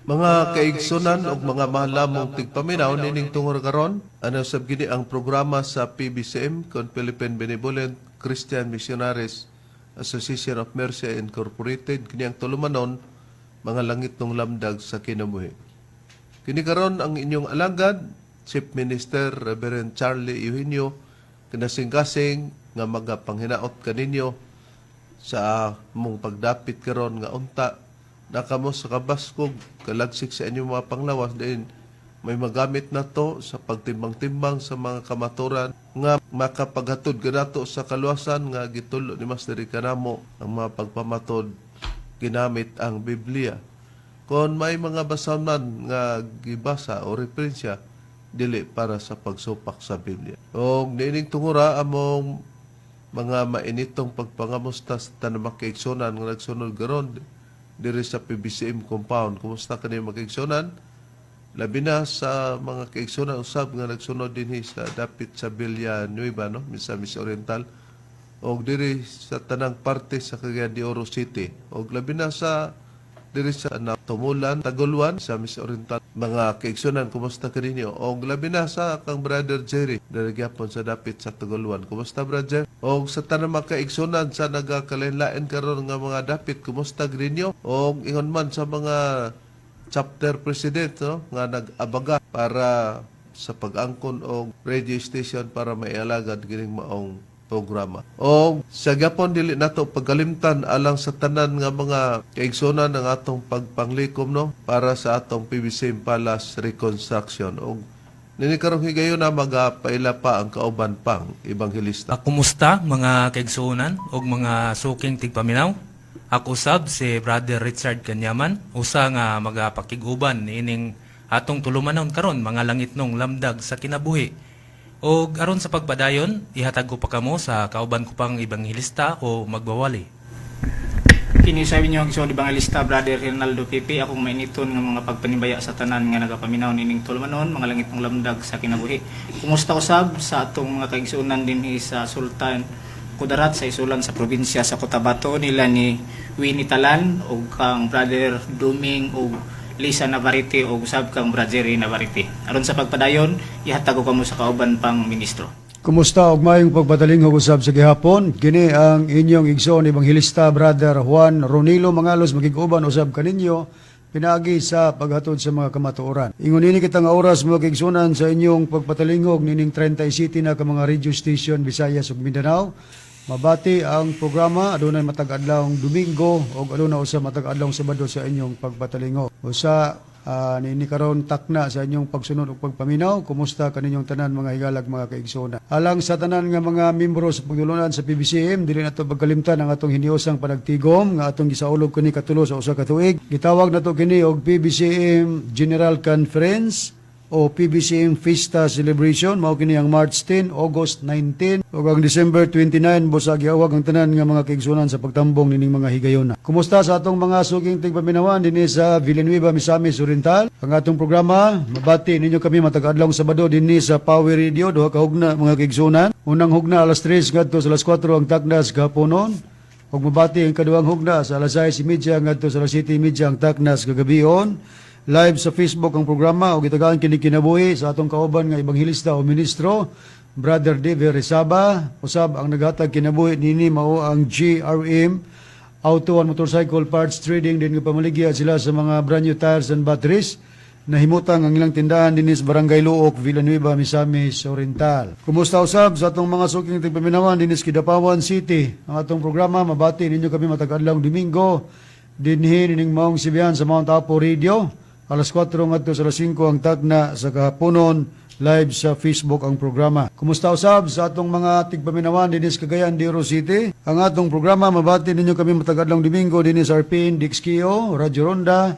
Mga kaigsunan ug mga mahalamong tigpaminaw nining tungod karon, ano sab gini ang programa sa PBCM kon Philippine Benevolent Christian Missionaries Association of Mercy Incorporated, kini ang tulumanon, Mga Langitnong Lamdag sa Kinabuhi. Kini karon ang inyong alagad, Chief Minister Reverend Charlie Eugenio, kinasing-kasing nga magapanghinaot kaninyo sa mong pagdapit karon nga unta na kamo sa kabaskog kalagsik sa inyong mga panglawas din may magamit na to sa pagtimbang-timbang sa mga kamaturan nga makapaghatod kanato sa kaluwasan nga gitulo ni Master kanamo ang mga pagpamatod ginamit ang Biblia. Kon may mga basaman nga gibasa o referensya, dili para sa pagsupak sa Biblia. Og niining tungura, among mga mainitong pagpangamusta sa tanang mga kaigsunan nga nagsunod karon diri sa PBCM compound. Kumusta kani, mga kaigsunan? Labi na sa mga kaigsunan usab nga nagsunod dinhi sa dapit sa Villanueva, no, Misamis Oriental, og diri sa tanang parte sa Cagayan de Oro City, og labi na sa diri sa Natumulan, Tagoluan, Misamis Oriental. Mga kaigsunan, kumusta kaninyo? Og labi na sa kang Brother Jerry, diri gyapon sa dapit sa Tagoluan. Kumusta, Brother? Og sa tanang mga kaigsunan sa nagakalain-lain karon nga mga dapit, kumusta ninyo? Og ingon man sa mga chapter president, no, nga nag-abaga para sa pag-angkon og radio station para maialagad kining maong programa. O sa gyapon dili nato pagkalimtan alang sa tanan nga mga kaigsunan ng atong pagpanglikom, no, para sa atong PBC Palace reconstruction. Og nini karong higayon na magapaila pa ang kauban pang ebanghelista. Kumusta, mga kaigsuonan ug mga suking tigpaminaw? Ako sab si Brother Richard Kanyaman, usa nga magapakig-uban niining atong tulumanon karon, Mga Langitnong Lamdag sa Kinabuhi. Og aron sa pagpadayon, ihatag ko pa kamo sa kauban ko pang ebanghelista o magbawali. Kini sa inyo ang igsoon Evangelista Brother Rinaldo Pipi, akong mainiton nga mga pagpanimbaya sa tanan nga nagapaminaw nining tulumanon, Mga Langitnong Lamdag sa Kinabuhi. Kumusta usab sa atong mga kaigsuonan dinhi sa Sultan Kudarat, sa isulan sa probinsya sa Cotabato, nila ni Winnie Talan ug kang Brother Duming ug Lisa Navarrete ug usab kang Brother Jerry Navarrete. Aron sa pagpadayon, ihatag ko kamo sa kauban pang ministro. Kumusta og maayong pagpatalinghog usab sa gihapon. Kini ang inyong igsoon Ebanghelista Brother Juan Ronilo Mangalos, makig-uban usab kaninyo pinaagi sa paghatod sa mga kamatuoran. Ingon nini kita nga oras, mga kaigsuonan, sa inyong pagpatalinghog nining 37 na ka mga radio station, Visayas ug Mindanao. Mabati ang programa adunay matag adlawng Domingo ug aduna usa matag adlawng Sabado sa inyong pagpatalinghog. Usa niini karon takna sa inyong pagsunod ug pagpaminaw. Kumusta kaninyong tanan, mga higalag mga kaigsoona? Alang sa tanan nga mga membro sa pagdulunan sa PBCM, dili nato pagkalimtan ang atong hiniusang panagtigom nga atong gisaulog kini katulo sa 1 ka tuig. Gitawag nato kini og PBCM General Conference o PBCM Fiesta Celebration. Mao kini ang March 10, August 19 ug ang December 29. Busa giawag ang tanan nga mga kaigsunan sa pagtambong nining mga higayona. Kumusta sa atong mga suking tigpaminawan dinhi sa Villanueva, Misamis Oriental? Ang atong programa, mabati ninyo kami matag adlawng Sabado dinhi sa Power Radio, duha ka hugna, mga kaigsunan. Unang hugna, alas 3 ngadto sa alas 4 ang takna sa kahaponon. Ug mabati ang kaduhang hugna sa alas 6:30 ngadto sa alas 7:30 ang takna sa kagabion. Live sa Facebook ang programa ug gitagaan kini kinabuhi sa atong kauban nga ebanghelista o ministro, Brother Dave Resaba. Usab ang naghatag kinabuhi nini mao ang GRM Auto and Motorcycle Parts Trading din nga pamaligya sila sa mga brand new tires and batteries. Nahimutang ang ilang tindahan dinhi sa Barangay Luok, Villanueva, Misamis Oriental. Kumusta usab sa atong mga suking tigpaminawan dinhi sa Kidapawan City? Ang atong programa, mabati ninyo kami matag adlawng Domingo dinhi nining maong sibihan sa Mount Apo Radio. Alas 4 ngadto sa alas 5 ang tagna sa kahaponon, live sa Facebook ang programa. Kumusta usab sa atong mga tigpaminawan dinhi sa Cagayan de Oro City? Ang atong programa, mabati ninyo kami matag adlawng Domingo dinhi sa RPN DXKO, Radyo Ronda.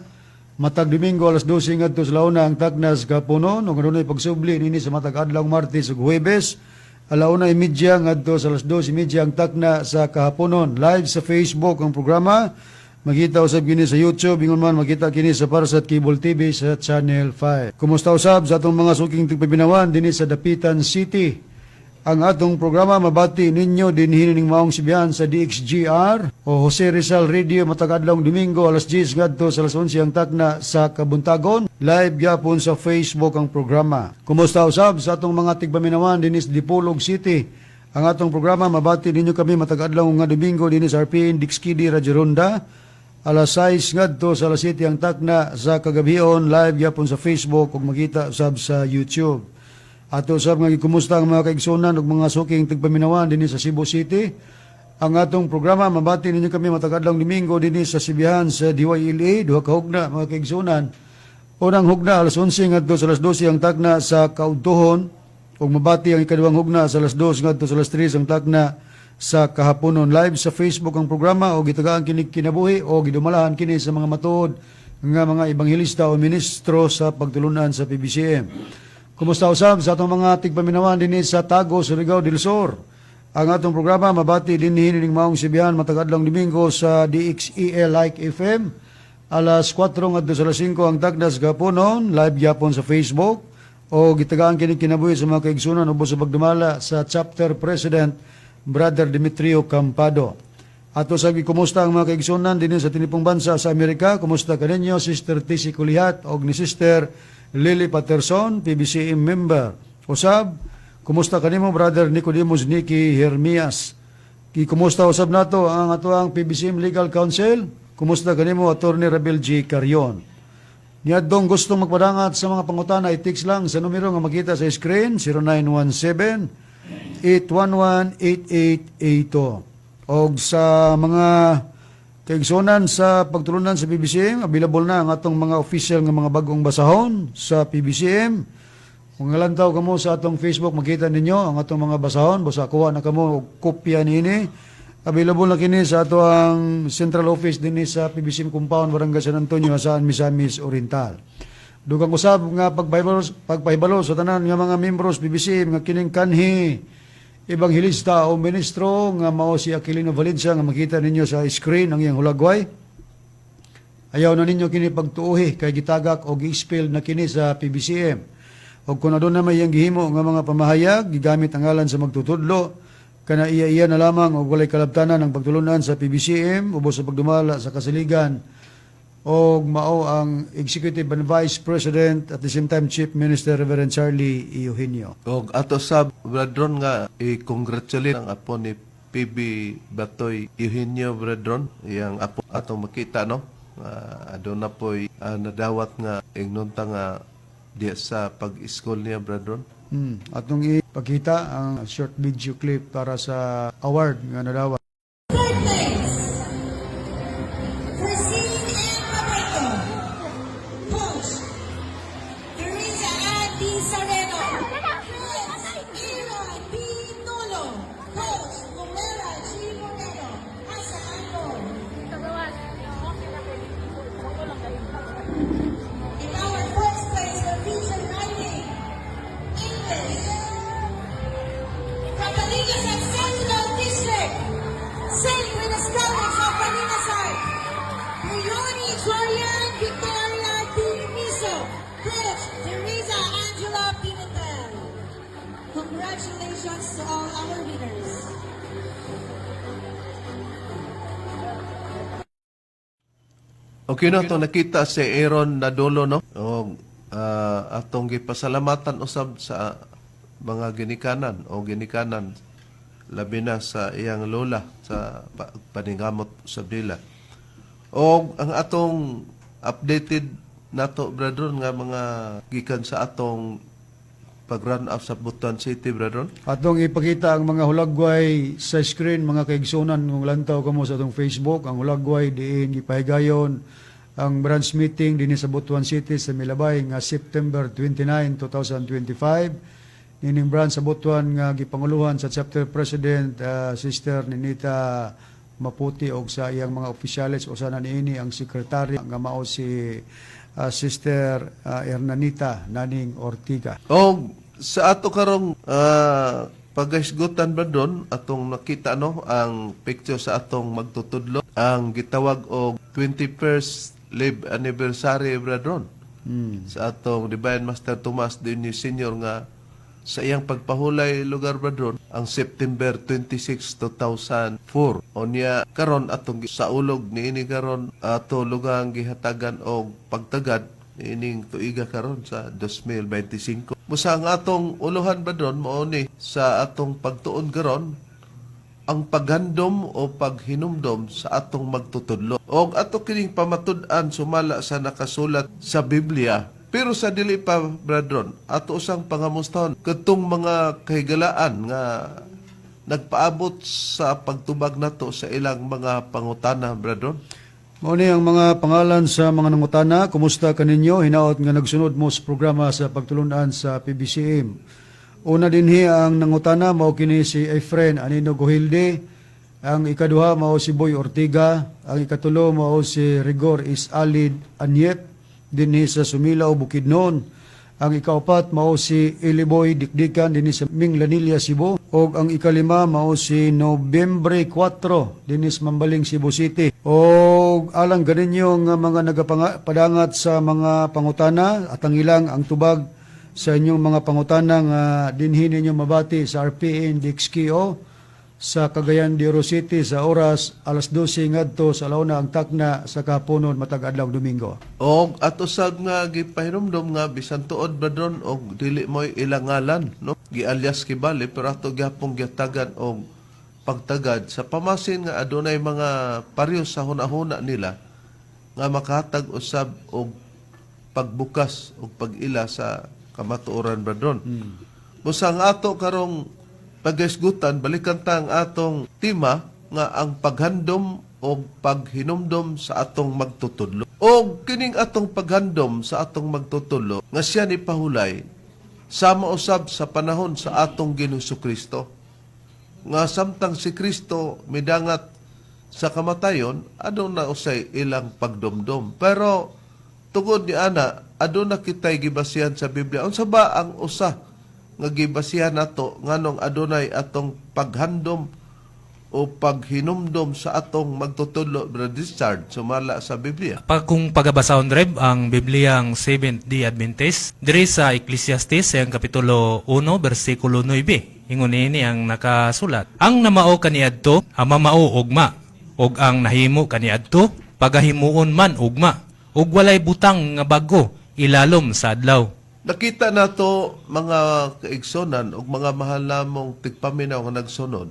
Matag Domingo, alas 12 ngadto sa launa ang tagna sa kahaponon ug adunay pagsubli nini sa matag adlawng Martes ug Huwebes. 1:30 ngadto sa alas 2:30 ang takna sa kahaponon. Live sa Facebook ang programa. Makita usab kini sa YouTube, ingon man makita kini sa Parsat Cable TV sa Channel 5. Kumusta usab sa atong mga suking tigpaminawan dinhi sa Dapitan City? Ang atong programa mabati ninyo dinhi ning maong sibihan sa DXGR o Jose Rizal Radio matag adlawng Domingo alas 10 ngadto sa alas 11 ang takna sa kabuntagon. Live gyapon sa Facebook ang programa. Kumusta usab sa atong mga tigpaminawan dinhi sa Dipolog City? Ang atong programa mabati ninyo kami matag adlaw nga Domingo dinhi sa RPN Dixkidi Radyo Ronda alas 6 ngadto sa alas 7 ang takna sa kagabhion, live gyapon sa Facebook ug makita usab sa YouTube. Ato usab nga gikumusta ang mga kaigsunan ug mga suking tigpaminawan dinhi sa Cebu City. Ang atong programa mabati ninyo kami matag adlawng Domingo dinhi sa Sibihan sa DYLA, duha ka hugna, mga kaigsunan. Unang hugna alas 11 ngadto sa alas 12 ang takna sa kaudtuhon ug mabati ang ikaduhang hugna sa alas 2 ngadto sa alas 3 ang takna sa kahaponon. Live sa Facebook ang programa o gitagaan kini kinabuhi o gidumalahan kini sa mga matuod nga mga ebanghelista o ministro sa pagtulunan sa PBCM. Kumusta usab sa atong mga tigpaminawan dinhi sa Tago, Surigao del Sur? Ang atong programa mabati dinhi ning maong sibihan matag adlawng Domingo sa DXEL Like FM alas 4 ngadto sa alas 5 ang takna sa kahaponon, live gyapon sa Facebook o gitagaan kini kinabuhi sa mga kaigsunan ubos sa pagdumala sa chapter president Brother Demetrio Campado. Ato sa kumusta ang mga kaigsunan dinhi sa tinipong bansa sa Amerika. Kumusta kaninyo, Sister TC Kulihat og ni Sister Lily Patterson, PBCM member. Usab, kumusta kanimo, Brother Nicodemus Nicky Hermias? Kumusta usab nato ang atoang PBCM Legal Counsel? Kumusta kanimo, Attorney Rabel G. Carion? Niadtong gusto magpadangat sa mga pangutana, i-text lang sa numero nga makita sa screen, 0917 811-8882. Og sa mga kaigsunan sa pagtulunan sa PBCM, available na ang atong mga official nga mga bagong basahon sa PBCM. Kung ngalantaw kamo sa atong Facebook, makita ninyo ang atong mga basahon. Busa kuha na kamo og kopya niini. Available na kini sa ato ang central office dinhi sa PBCM compound, Barangay San Antonio, Jasaan, Misamis Oriental. Dugang usab nga pagpahibalo sa tanan nga mga membros PBCM nga kining kanhi ebanghelista o ministro nga mao si Aquilino Valencia nga makita ninyo sa screen ang iyang hulagway. Ayaw na ninyo kini pagtuuhi kay gitagak o gi-expel na kini sa PBCM. O kung aduna may iyang gihimo nga mga pamahayag, gigamit ang ngalan sa magtutudlo, kana iya-iya na lamang og walay kalabtanan ang pagtulunan sa PBCM ubos sa pagdumala sa kasaligan og mao ang Executive and Vice President, at the same time Chief Minister, Reverend Charlie Eugenio. Og ato sa brethren nga i-congratulate ang apo ni PB Batoy Eugenio, brethren, iyang apo atong makita, no? Aduna po'y nadawat nga ignonta nga diya sa pag-school niya, brethren. Atong ipakita ang short video clip para sa award nga nadawat. Third place, Christine M. Roberto. Coach, Teresa Ann D. Sereno. Chris Aaron B. Tolo. Coach, Romera G. Moreno. Asahan. In our first place for feature writing, English. From Balingasag Central District, St. Rita's College of Balingasag, Leonie Jorian Victoria D. Miso, Coach Teresa Angela Pimentel. Congratulations to all our winners. Okay no, itong nakita si Aaron Nadolo, no? O atong gipasalamatan usab sa mga ginikanan o ginikanan, labi na sa iyang lola sa paningamot sa nila. O ang atong updated nato, brethren, nga mga gikan sa atong pag-run up sa Butuan City, brethren. Atong ipakita ang mga hulagway sa screen, mga kaigsunan, kung lantaw kamo sa atong Facebook, ang hulagway diin gipahigayon ang branch meeting dinhi sa Butuan City sa Milabay nga September 29, 2025. Nining branch sa Butuan nga gipanguluhan sa chapter president, Sister Ninita Maputi, og sa iyang mga opisyales, usa na niini ang secretary nga mao si Sister Hernanita Naning Ortiga. O sa ato karong paghisgutan ba doon atong nakita, no, ang picture sa atong magtutudlo ang gitawag og 21st live anniversary, brethren, sa atong Divine Master Tomas Dini Senior nga Sa iyang pagpahulay lugar, Bradron, ang September 26, 2004. Unya karon atong saulog niini karon, ato lugar ang gihatagan og pagtagad ining tuiga karon sa 2025. Busa ang atong uluhan, Bradron, mao ni sa atong pagtuon karon, ang paghandom o paghinumdom sa atong magtutudlo. O ato kining pamatud-an sumala sa nakasulat sa Biblia. Pero sa dili pa, Bradron, ato usang pangamustahon katong mga kahigalaan nga nagpaabot sa pagtubag nato sa ilang mga pangutana, Bradron. Mao ni ang mga pangalan sa mga nangutana. Kumusta kaninyo? Hinaot nga nagsunod mo sa programa sa pagtulunan sa PBCM. Una dinhi ang nangutana mao kini si Efren Anino Gohilde. Ang ikaduha mao si Boy Ortiga, ang ikatulo mao si Rigor Isalid Anyet dinhi sa Sumilao, Bukidnon. Ang ikaupat mao si Iliboy Dikdikan dinhi sa Minglanilla, Cebu, ug ang ikalima mao si Nobyembre 4 dinhi sa Mambaling, Cebu City. Og alang ganinyo nga mga nagapadangat sa mga pangutana at ang ilang ang tubag sa inyong mga pangutana nga dinhi ninyo mabati sa RPN DXKO sa Cagayan de Oro City sa oras alas 12 ngadto sa alauna ang takna sa kahaponon matag adlaw Domingo. Og ato sad nga gipahinumdom nga bisan tuod, Bradron, og dili mo'y ilangalan, no, gialyas kibali, pero ato gyapong gihatagan og pagtagad sa pamasin nga adunay mga pareho sa hunahuna nila nga makahatag usab og pagbukas og pag-ila sa kamatuoran, Bradron. Busa ang ato karong paghisgutan, balikan ta ang atong tema nga ang paghandom o paghinumdom sa atong magtutudlo. O kining atong paghandom sa atong magtutudlo nga siya ni pahulay sama usab sa panahon sa atong Ginoong Kristo. Nga samtang si Kristo midangat sa kamatayon, aduna usay ilang pagdomdom. Pero tungod ni ana, aduna kitay gibasihan sa Biblia. Unsa ba ang usa nga gibasihan nato nganong adunay atong paghandom o paghinumdom sa atong magtutudlo, Brother Richard, sumala sa Biblia? Pa kung pagabasahon, Reb, ang Biblia ang Seventh-day Adventist, diri sa Ecclesiastes, sa Kapitulo 1, versikulo 9. Ingon ini ang nakasulat. "Ang namao kaniadto, mamao ugma, ug ang nahimo kaniadto, pagahimuon man ugma, ug walay butang nga bag-o ilalom sa adlaw." Nakita nato, mga kaigsonan ug mga mahal namong tigpaminaw nga nagsunod.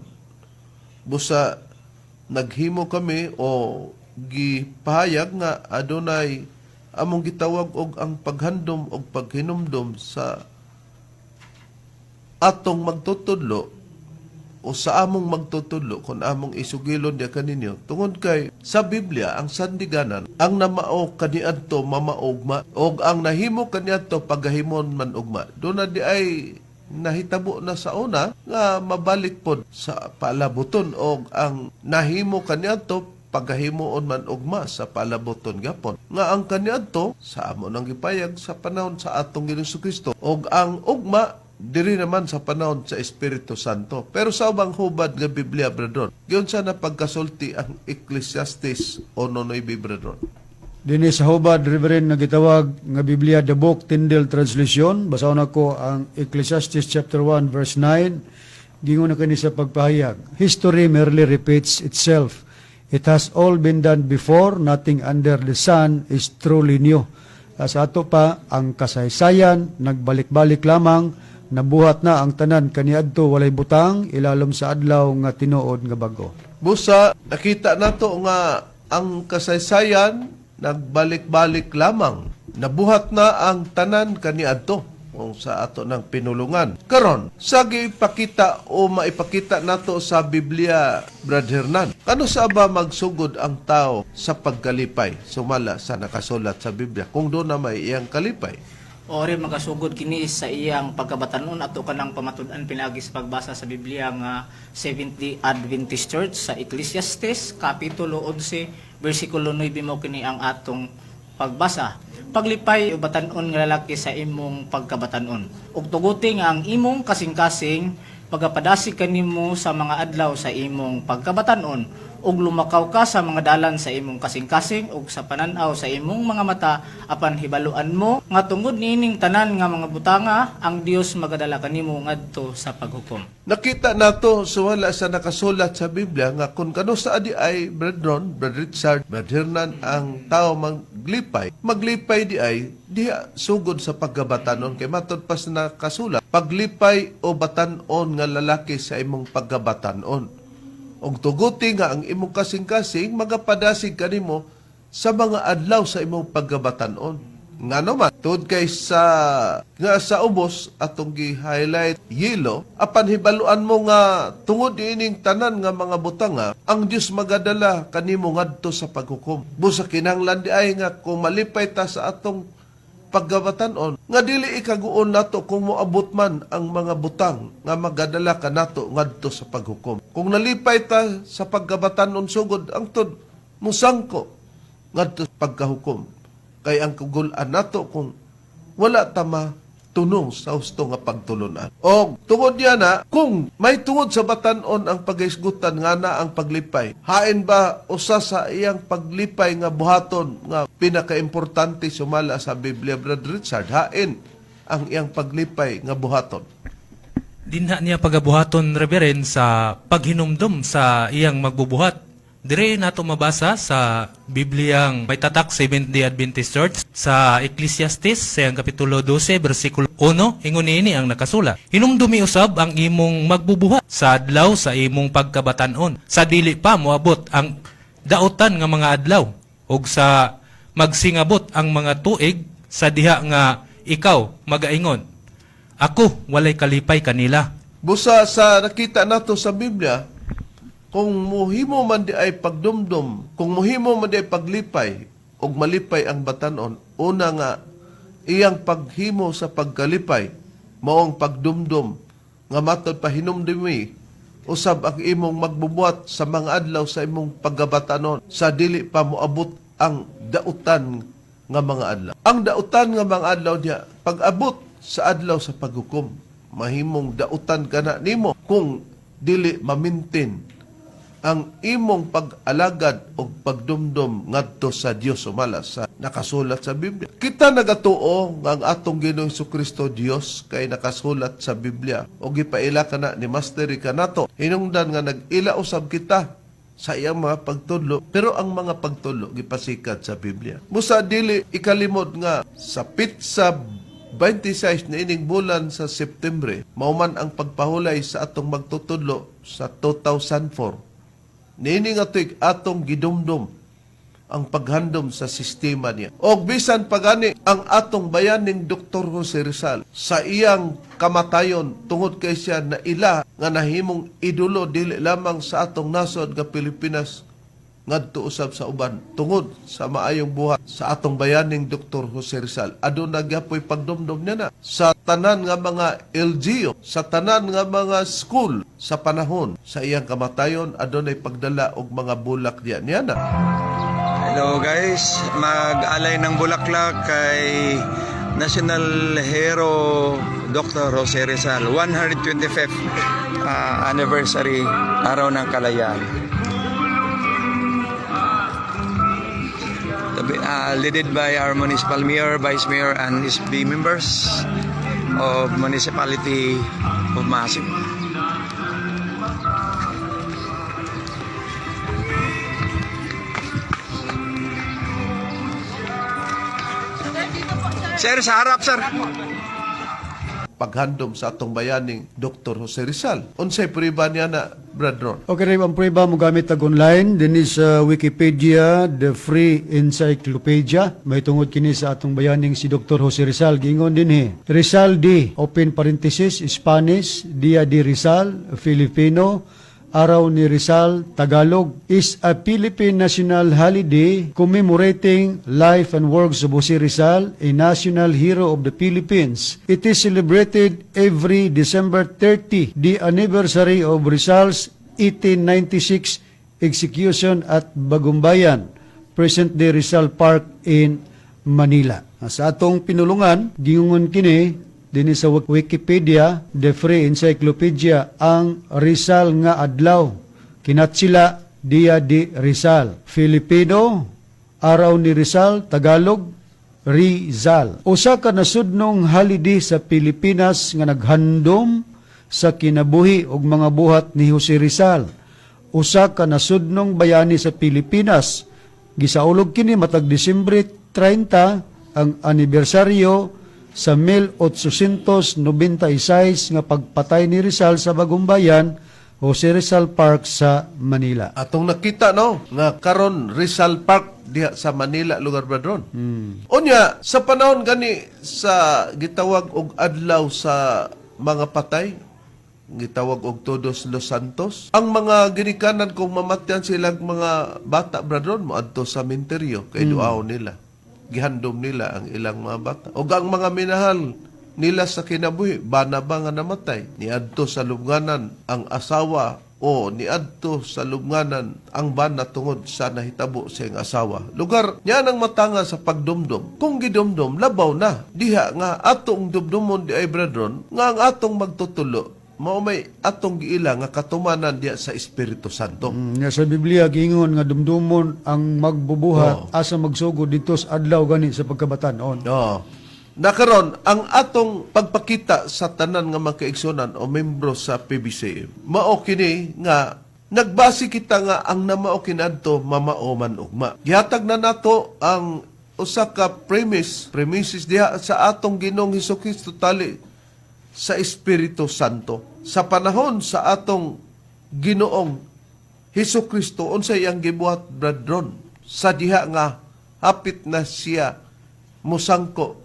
Busa naghimo kami o gipahayag nga adunay among gitawag og ang paghandom og paghinumdom sa atong magtutudlo o sa among magtutudlo kung among isugilon diya kaninyo, tungod kay sa Biblia ang sandiganan, ang namao kaniadto mamao ugma og ang nahimo kaniadto pagahimon man ugma. Doon na di ay nahitabo na sa una nga mabalik pod sa palabuton, og ang nahimo kaniadto pagahimuon man ugma sa palabuton gapon, nga ang kaniadto sa amo nang gipayag sa panahon sa atong Ginoong Kristo og ang ugma diri naman sa panahon sa Espiritu Santo. Pero sa ubang hubad nga Biblia, Bradron, giunsa na pagkasulti ang Ecclesiastes 1:9, Bradron? Dinhi sa hubad, Reverend, nga gitawag nga Biblia The Book Tyndale Translation, basahon nako ang Ecclesiastes chapter 1 verse 9. Gingon na kini sa pagpahayag: "History merely repeats itself. It has all been done before, nothing under the sun is truly new." Sa ato pa, ang kasaysayan nagbalik-balik lamang, nabuhat na ang tanan kaniadto, walay butang ilalom sa adlaw nga tinuod nga bago. Busa, nakita nato nga ang kasaysayan nagbalik-balik lamang. Nabuhat na ang tanan kaniadto kung sa ato ng pinulungan. Karon, sa gipakita o maipakita nato sa Biblia, Brad Hernan, kano sa ba magsugod ang tao sa pagkalipay sumala sa nakasulat sa Biblia kung doon na may iyang kalipay? Ore, makasugod kini sa iyang pagkabatanon, ato kanang pamatud-an pinaagi sa pagbasa sa Biblia nga Seventh-day Adventist Church sa Ecclesiastes kapitulo 11 bersikulo 9 mo kini ang atong pagbasa. "Paglipay o batanon nga lalaki sa imong pagkabatanon, ug tuguti nga ang imong kasing-kasing pagapadasig kanimo sa mga adlaw sa imong pagkabatanon." Ug lumakaw ka sa mga dalan sa imong kasing-kasing ug sa panan-aw sa imong mga mata, apan hibaluan mo nga tungod niining tanan nga mga butanga ang Dios magadala kanimo ngadto sa paghukom. Nakita nato sumala sa nakasulat sa Biblia nga kung kano sa adi ay Brad Ron, Brad Richard, Brad Hernan ang tao maglipay. Maglipay di ay diha sugod sa pagkabatanon kay matod pa sa nakasulat paglipay o batanon nga lalaki sa imong pagkabatanon. Og tuguti nga ang imong kasing-kasing magapadasig kanimo sa mga adlaw sa imong pagkabatanon. Ngano man, tuod kay sa nga sa ubos atong gi-highlight yellow, apan hibaluan mo nga tungod ining tanan nga mga butanga, ang Dios magadala kanimo ngadto sa paghukom. Busa kinahanglan di ay nga kung malipay ta sa atong pagkabatanon nga dili ikaguon nato kung moabot man ang mga butang nga magadala kanato ngadto sa paghukom. Kung nalipay ta sa pagkabatanon sugod angtod musangko ngadto sa pagkahukom. Kay ang kugul-an nato kung wala ta tunong sa husto nga pagtulunan. O tungod niya na, kung may tungod sa batanon ang paghisgutan nga na ang paglipay, hain ba usa sa iyang paglipay nga buhaton nga pinakaimportante sumala sa Biblia, Brad Richard, hain ang iyang paglipay nga buhaton? Dinha niya pagabuhaton, Reverend, sa paghinumdum sa iyang magbubuhat. Dire nato mabasa sa Bibliang may tatak Seventh-day Adventist Church sa Ecclesiastes sa iyang kapitulo 12 bersikulo 1, ingon niini ang nakasulat. Hinumdumi usab ang imong magbubuhat sa adlaw sa imong pagkabatan-on, sa dili pa moabot ang dautan nga mga adlaw ug sa magsingabot ang mga tuig sa diha nga ikaw magaingon. Ako walay kalipay kanila. Busa sa nakita nato sa Biblia, kung muhimo man di ay pagdumdum, kung muhimo man di ay paglipay, ug malipay ang batanon, una nga iyang paghimo sa pagkalipay, mao ang pagdumdum, nga matod pa hinumdumi, usab ang imong magbubuhat sa mga adlaw sa imong pagkabatanon, sa dili pa moabot ang dautan nga mga adlaw. Ang dautan nga mga adlaw niya, pag-abot sa adlaw sa paghukom, mahimong dautan kana nimo kung dili mamintin ang imong pag-alagad o pagdumdum ngadto sa Dios sumala sa nakasulat sa Biblia. Kita nagatuo nga ang atong Ginoong Kristo Dios kay nakasulat sa Biblia o gipaila kana ni Master kanato. Hinungdan nga nag-ila usab kita sa iyang mga pagtudlo, pero ang mga pagtudlo gipasikat sa Biblia. Busa dili ikalimod nga sa pitsa 26 na ining bulan sa Septembre, mauman ang pagpahulay sa atong magtutudlo sa 2004. Niini nga tuig atong gidumdum ang paghandom sa sistema niya. Og bisan pagani ang atong bayaning Dr. Jose Rizal sa iyang kamatayon tungod kay siya na ila nga nahimong idolo dili lamang sa atong nasod nga Pilipinas ngadto usab sa uban tungod sa maayong buhat sa atong bayaning Dr. Jose Rizal. Aduna gyapoy pagdumdum niya na sa tanan nga mga LGU, sa tanan nga mga school sa panahon sa iyang kamatayon adunay pagdala og mga bulak diya niya na. Hello guys, mag-alay ng bulaklak kay National Hero Dr. Jose Rizal, 125th anniversary, Araw ng Kalayaan. Led by our municipal mayor, vice mayor, and SB members of Municipality of Maasim. Sir, sa harap, sir. Paghandom sa atong bayaning Dr. Jose Rizal. Unsay prueba niya na, Brad Ron? Okay, Reb, ang prueba mo gamit tag online dinhi sa Wikipedia, the free encyclopedia. May tungod kini sa atong bayaning si Dr. Jose Rizal giingon dinhi. Rizal D, open parenthesis, Spanish, Dia de Rizal, Filipino, Araw ni Rizal, Tagalog, is a Philippine national holiday commemorating life and works of Jose Rizal, a national hero of the Philippines. It is celebrated every December 30, the anniversary of Rizal's 1896 execution at Bagumbayan, present-day Rizal Park in Manila. Sa atong pinulungan, gingon kini dinhi sa Wikipedia, the free encyclopedia, ang Rizal nga adlaw. Kinatsila Dia de Rizal. Filipino, Araw ni Rizal, Tagalog, Rizal. Usa ka nasudnong holiday sa Pilipinas nga naghandom sa kinabuhi og mga buhat ni Jose Rizal. Usa ka nasudnong bayani sa Pilipinas. Gisaulog kini matag Disyembre 30, ang anibersaryo sa 1896 nga pagpatay ni Rizal sa Bagumbayan, Jose Rizal Park sa Manila. Atong nakita, no, nga karon Rizal Park diha sa Manila lugar, brethren. Unya sa panahon gani sa gitawag og adlaw sa mga patay, gitawag og Todos Los Santos. Ang mga ginikanan, kung mamatyan silang mga bata, brethren, moadto sa sementeryo kay duaw nila. Gihandom nila ang ilang mga bata. Og ang mga minahal nila sa kinabuhi, bana ba nga namatay, niadto sa lubnganan ang asawa o niadto sa lubnganan ang bana tungod sa nahitabo sa iyang asawa. Lugar niya nang matanga sa pagdumdum. Kung gidumdum, labaw na diha nga atong dumdumon di ay, brethren, nga ang atong magtutulo mao may atong giila nga katumanan diha sa Espiritu Santo. Nga sa Biblia giingon nga dumdumon ang magbubuhat asa magsugod dito sa adlaw gani sa pagkabatan-on. Oo. Nakaron, ang atong pagpakita sa tanan nga mga kaigsunan o membro sa PBCM, mao kini nga nagbase kita nga ang namao kinadto mamao man ugma. Gihatag na nato ang usa ka premises diha sa atong Ginoong Hesukristo tali sa Espiritu Santo. Sa panahon sa atong Ginoong Hesus Kristo, unsay iyang gibuhat, brethren, sa diha nga hapit na siya musangko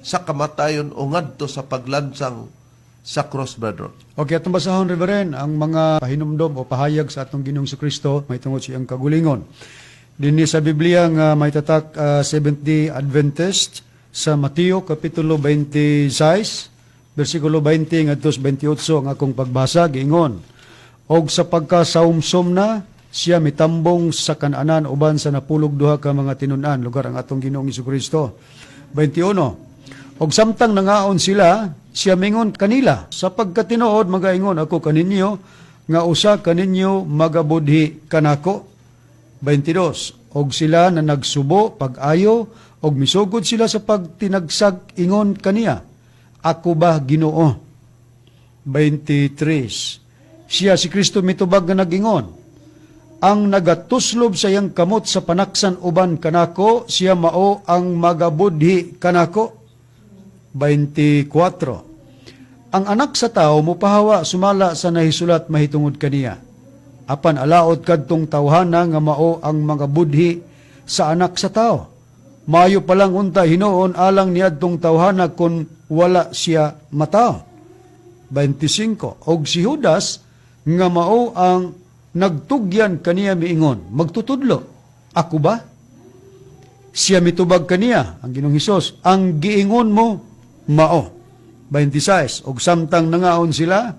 sa kamatayon o ngadto sa paglansang sa cross, brethren? Okay, atong basahon, Reverend, ang mga pahinumdom o pahayag sa atong Ginoong Kristo may tungod sa iyang kagulingon. Dinhi sa Biblia nga may tatak Seventh-day Adventist sa Mateo kapitulo 26 bersikulo 20 ngadto sa 28 ang akong pagbasa, giingon: "Og sa pagkasaumsom na siya mitambong sa kananan uban sa 12 ka mga tinun-an," lugar ang atong Ginoong Kristo. 21. "Og samtang nangaon sila, siya mingon kanila, 'Sa pagkatinuod magaingon ako kaninyo nga usa kaninyo magabudhi kanako.'" 22. "Og sila na nagsubo pag-ayo og misugod sila sa pagtinagsag ingon kaniya, 'Ako ba, Ginoo?' 23. Siya si Kristo mitubag nga nagingon, 'Ang nagatuslob sa iyang kamot sa panaksan uban kanako, siya mao ang magabudhi kanako." 24. "Ang Anak sa Tao mopahawa sumala sa nahisulat mahitungod kaniya. Apan alaot kadtong tawhana nga mao ang magabudhi sa Anak sa Tao. Maayo pa lang unta hinuon alang niadtong tawhana kon wala siya matawo." 25. "Og si Judas nga mao ang nagtugyan kaniya miingon, 'Magtutudlo, ako ba?' Siya mitubag kaniya," ang Ginoong Hesus, "ang giingon mo mao." 26. "Og samtang nangaon sila,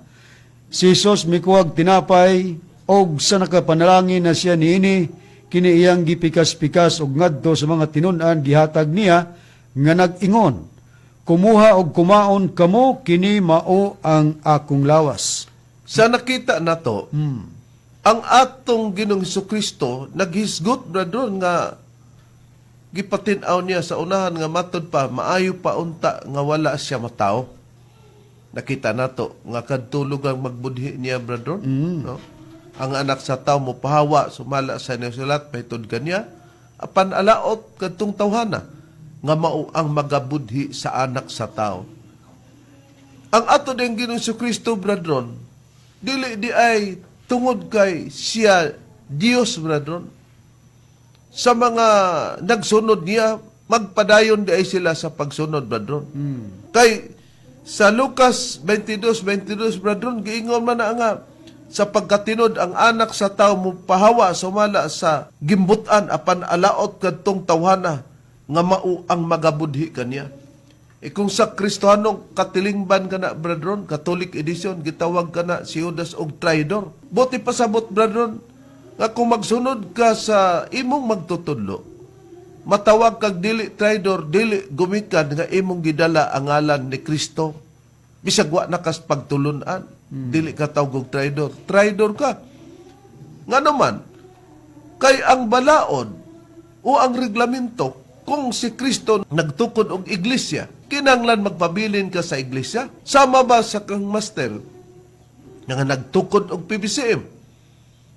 si Hesus mikuhag tinapay og sa nakapanalangin na siya niini, kini iyang gipikas-pikas og ngadto sa mga tinun-an gihatag niya nga nag-ingon, 'Kumuha og kumaon kamo, kini mao ang akong lawas.'" Sa nakita nato, ang atong Ginoong Kristo naghisgot, brethren, nga gipatin-aw niya sa unahan nga matod pa maayo pa unta nga wala siya matao. Nakita nato nga kadto lugar magbudhi niya, brethren, no? Ang Anak sa Tao mo pahawa sumala sa nasulat mahitungod kaniya, apan alaot kadtong tawhana nga mao ang magabudhi sa Anak sa Tao. Ang ato din Ginoong Kristo, brethren, dili di ay tungod kay siya Dios, brethren. Sa mga nagsunod niya, magpadayon di ay sila sa pagsunod, brethren. Kay sa Lucas 22:22, brethren, giingon man na nga sa pagkatinod ang Anak sa Tao mo pahawa sumala sa gimbutan, apan alaot kadtong tawhana nga mao ang magabudhi kaniya. E kung sa Kristohanong katilingban ka na, brethren, Catholic edition, gitawag ka na si Judas og traidor. Buot pasabot, brethren, nga kung magsunod ka sa imong magtutudlo, matawag kag dili traidor, dili gumikan nga imong gidala ang ngalan ni Kristo. Bisag wa na kas pagtulunan, dili ka tawag og traidor. Traidor ka. Nga naman, Kay ang balaod o ang reglamento, kung si Kristo nagtukod og iglesia, kinanglan magpabilin ka sa iglesia? Sama ba sa kang master nga nagtukod og PBCM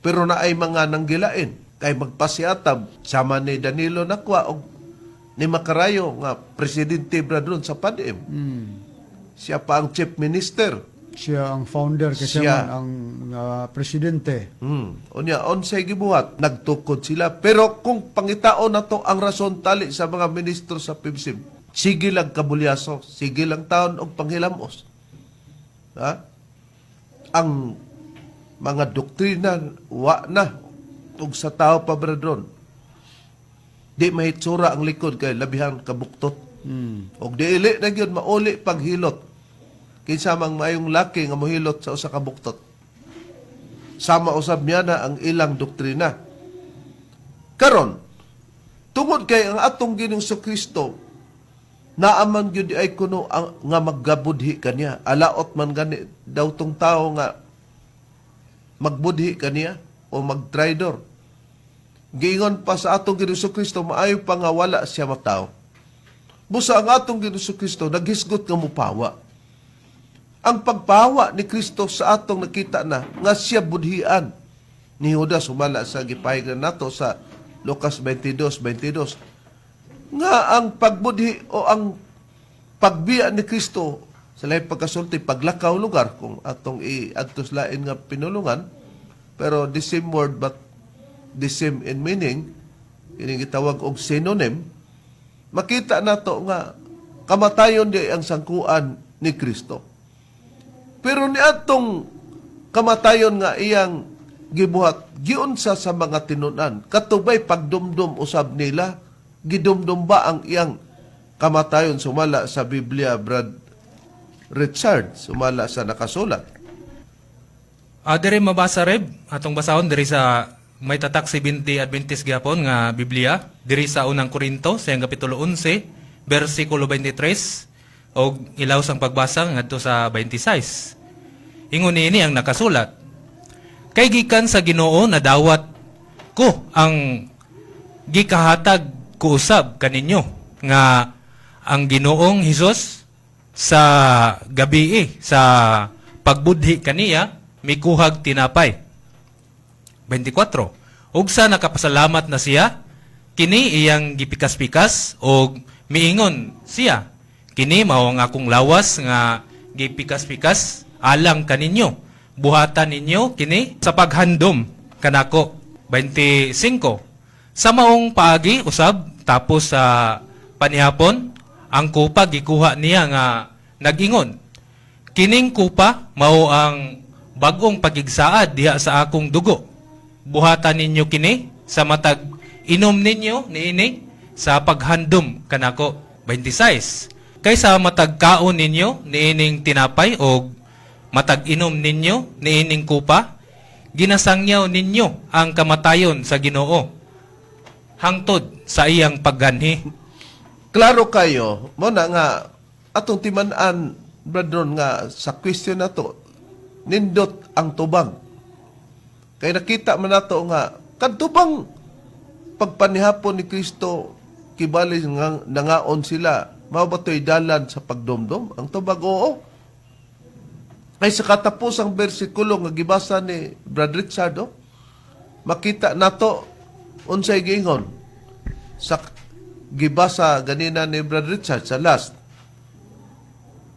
pero naay mga nanggilain kay magpasiatab, sama ni Danilo Nakwa og ni Makarayo nga presidente bradron sa PADM? Siya pa ang chief minister. Siya ang founder kasi Siya. man ang presidente. Unya, unsay gibuhat, nagtukod sila. Pero kung pangitaon na to ang rason tali sa mga ministro sa PBCM, sige lang kabulyaso, sige lang taon og panghilamos. Ha? Ang mga doktrina wa na ug sa tao pa, brethren. Di mahitsura ang likod kay labihan kabuktot. Og dili na gyud mauli paghilot. Kinsa mang maayong laki nga mohilot sa usa ka buktot? Sama usab niya na ang ilang doktrina. Karon, tungod kay ang atong Ginoong Kristo naaman gyud ay kuno ang, nga maggabudhi kaniya. Alaot man gani daw tong tao nga magbudhi kaniya o magtraidor. Giingon pa sa atong Ginoong Kristo, maayo pa nga wala siya matao. Busa ang atong Ginoong Kristo naghisgot nga mupawa. Ang pagpawa ni Kristo sa atong nakita na nga siya budhian ni Judas sumala sa gipahig na nato sa Lucas 22:22 nga ang pagbudhi o ang pagbiya ni Kristo sa lahi pagkasulti, paglakaw lugar kung atong iadtos lain nga pinulungan, pero the same word but the same in meaning, kining gitawag og synonym. Makita nato nga kamatayon di ang sangkuan ni Kristo, pero niadtong kamatayon nga iyang gibuhat, giunsa sa mga tinunan? Katubay pagdumdum usab nila? Gidumdum ba ang iyang kamatayon sumala sa Biblia, Brad Richard, sumala sa nakasulat? Diri mabasa, Reb, atong basahon diri sa may tatak 70 Adventist gyapon nga Biblia, diri sa Unang Korinto sa iyang kapitulo 11, bersikulo 23 og ilaws ang pagbasa ngadto sa 26. Ingon niini ang nakasulat: "Kay gikan sa Ginoo nadawat ko ang gikahatag ko usab kaninyo nga ang Ginoong Hesus sa gabi sa pagbudhi kaniya mikuhag tinapay. 24. Ug sa nakapasalamat na siya, kini iyang gipikas-pikas og miingon siya, 'Kini mao ang akong lawas nga gipikas-pikas alang kaninyo. Buhatan ninyo kini sa paghandom kanako." 25. Sa maong paagi usab, tapos sa panihapon, ang kupa gikuha niya nga nagingon, 'Kining kupa mao ang bag-ong pagigsaad diha sa akong dugo. Buhatan ninyo kini sa matag inom ninyo niini sa paghandom kanako." 26. Kay sa matag kaon ninyo niining tinapay og matag inom ninyo niining kupa, ginasangyaw ninyo ang kamatayon sa Ginoo hangtod sa iyang pagganhi. Klaro kayo, mo na nga atong timan-an, brethren, nga sa question na to, nindot ang tubang. Kay nakita man nato nga kadto bang pagpanihapon ni Kristo, kibali nga nangaon sila, mao ba to'y dalan sa pagdomdom? Ang tubag, oo. Kay sa katapos ang bersikulo nga gibasa ni Brad Richard, oh, makita nato unsay giingon sa gibasa ganina ni Brad Richard sa last.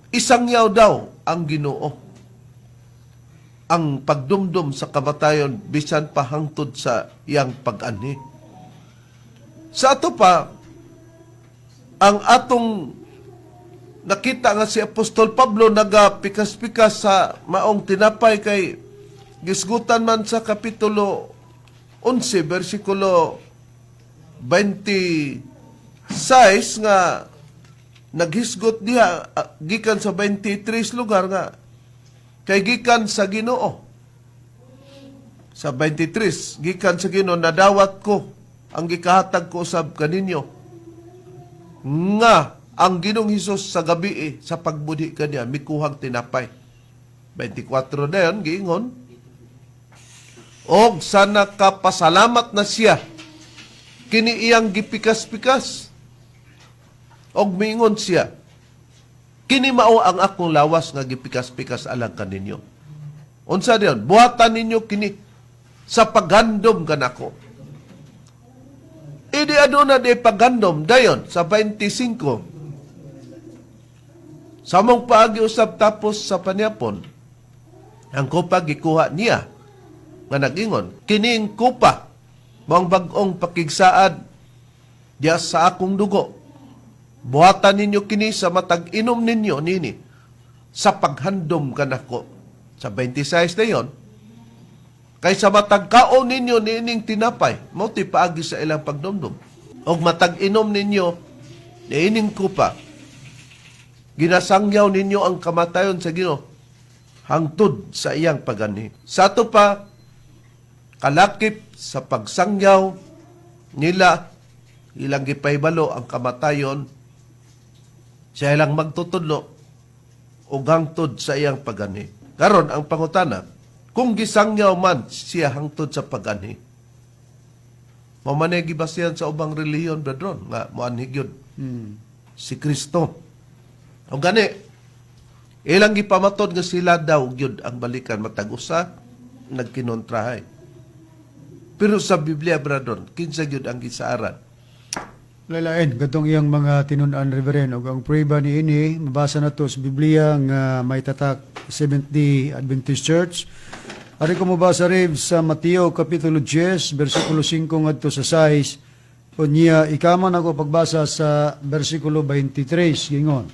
Isangyaw daw ang Ginoo ang pagdumdum sa kamatayon bisan pa hangtod sa iyang pag-anhi. Sa ato pa, ang atong nakita nga si Apostol Pablo nagapikas-pikas sa maong tinapay kay gisgutan man sa kapitulo 11 bersikulo 26 nga naghisgot diha, gikan sa 23 lugar nga kay gikan sa Ginoo, sa 23, "Gikan sa Ginoo nadawat ko ang gikahatag ko usab kaninyo nga ang Ginoong Hesus sa gabi sa pagbudhi kaniya mikuhag tinapay." 24 na yun, giingon, Og sa nakapasalamat na siya, kini iyang gipikas-pikas. Og miingon siya, "Kini mao ang akong lawas nga gipikas-pikas alang kaninyo. Unsa diyon? Buhatan ninyo kini sa paghandom kanako." Idi aduna di paghandom dayon sa 25. Samong paagi usab tapos sa panyapon, ang kupa gikuha niya nga nag-ingon, "Kining kupa mao ang bag-ong pakigsaad diya sa akong dugo. Buhatan ninyo kini sa matag inom ninyo nini sa paghandom kanako." Sa 26 na yon, kay sa matag kaon ninyo niining tinapay, mao ti paagi sa ilang pagdumdum, og matag inom ninyo niining kupa, ginasangyaw ninyo ang kamatayon sa Ginoo hangtod sa iyang paganhi. Sa ato pa, kalakip sa pagsangyaw nila, ilang gipahibalo ang kamatayon sa ilang magtutudlo ug hangtod sa iyang paganhi. Karon ang pangutana, kung gisangyaw man siya hangtod sa paganhi, mao man ay gibasihan sa ubang relihiyon, brethren, nga moanhi gyud si Kristo. O gani, ilang gipamatod nga sila daw gyud ang balikan matag usa nagkinontrahay. Pero sa Biblia, brethren, kinsa gyud ang gisaaran? Lailain katong iyang mga tinun-an, Reverend, ug ang prueba niini mabasa nato sa Biblia nga may tatak Seventh-day Adventist Church. Ari ko mobasa, Rev, sa Mateo kapitulo 10 bersikulo 5 ngadto sa 6. Unya ikaman ako pagbasa sa bersikulo 23, gingon.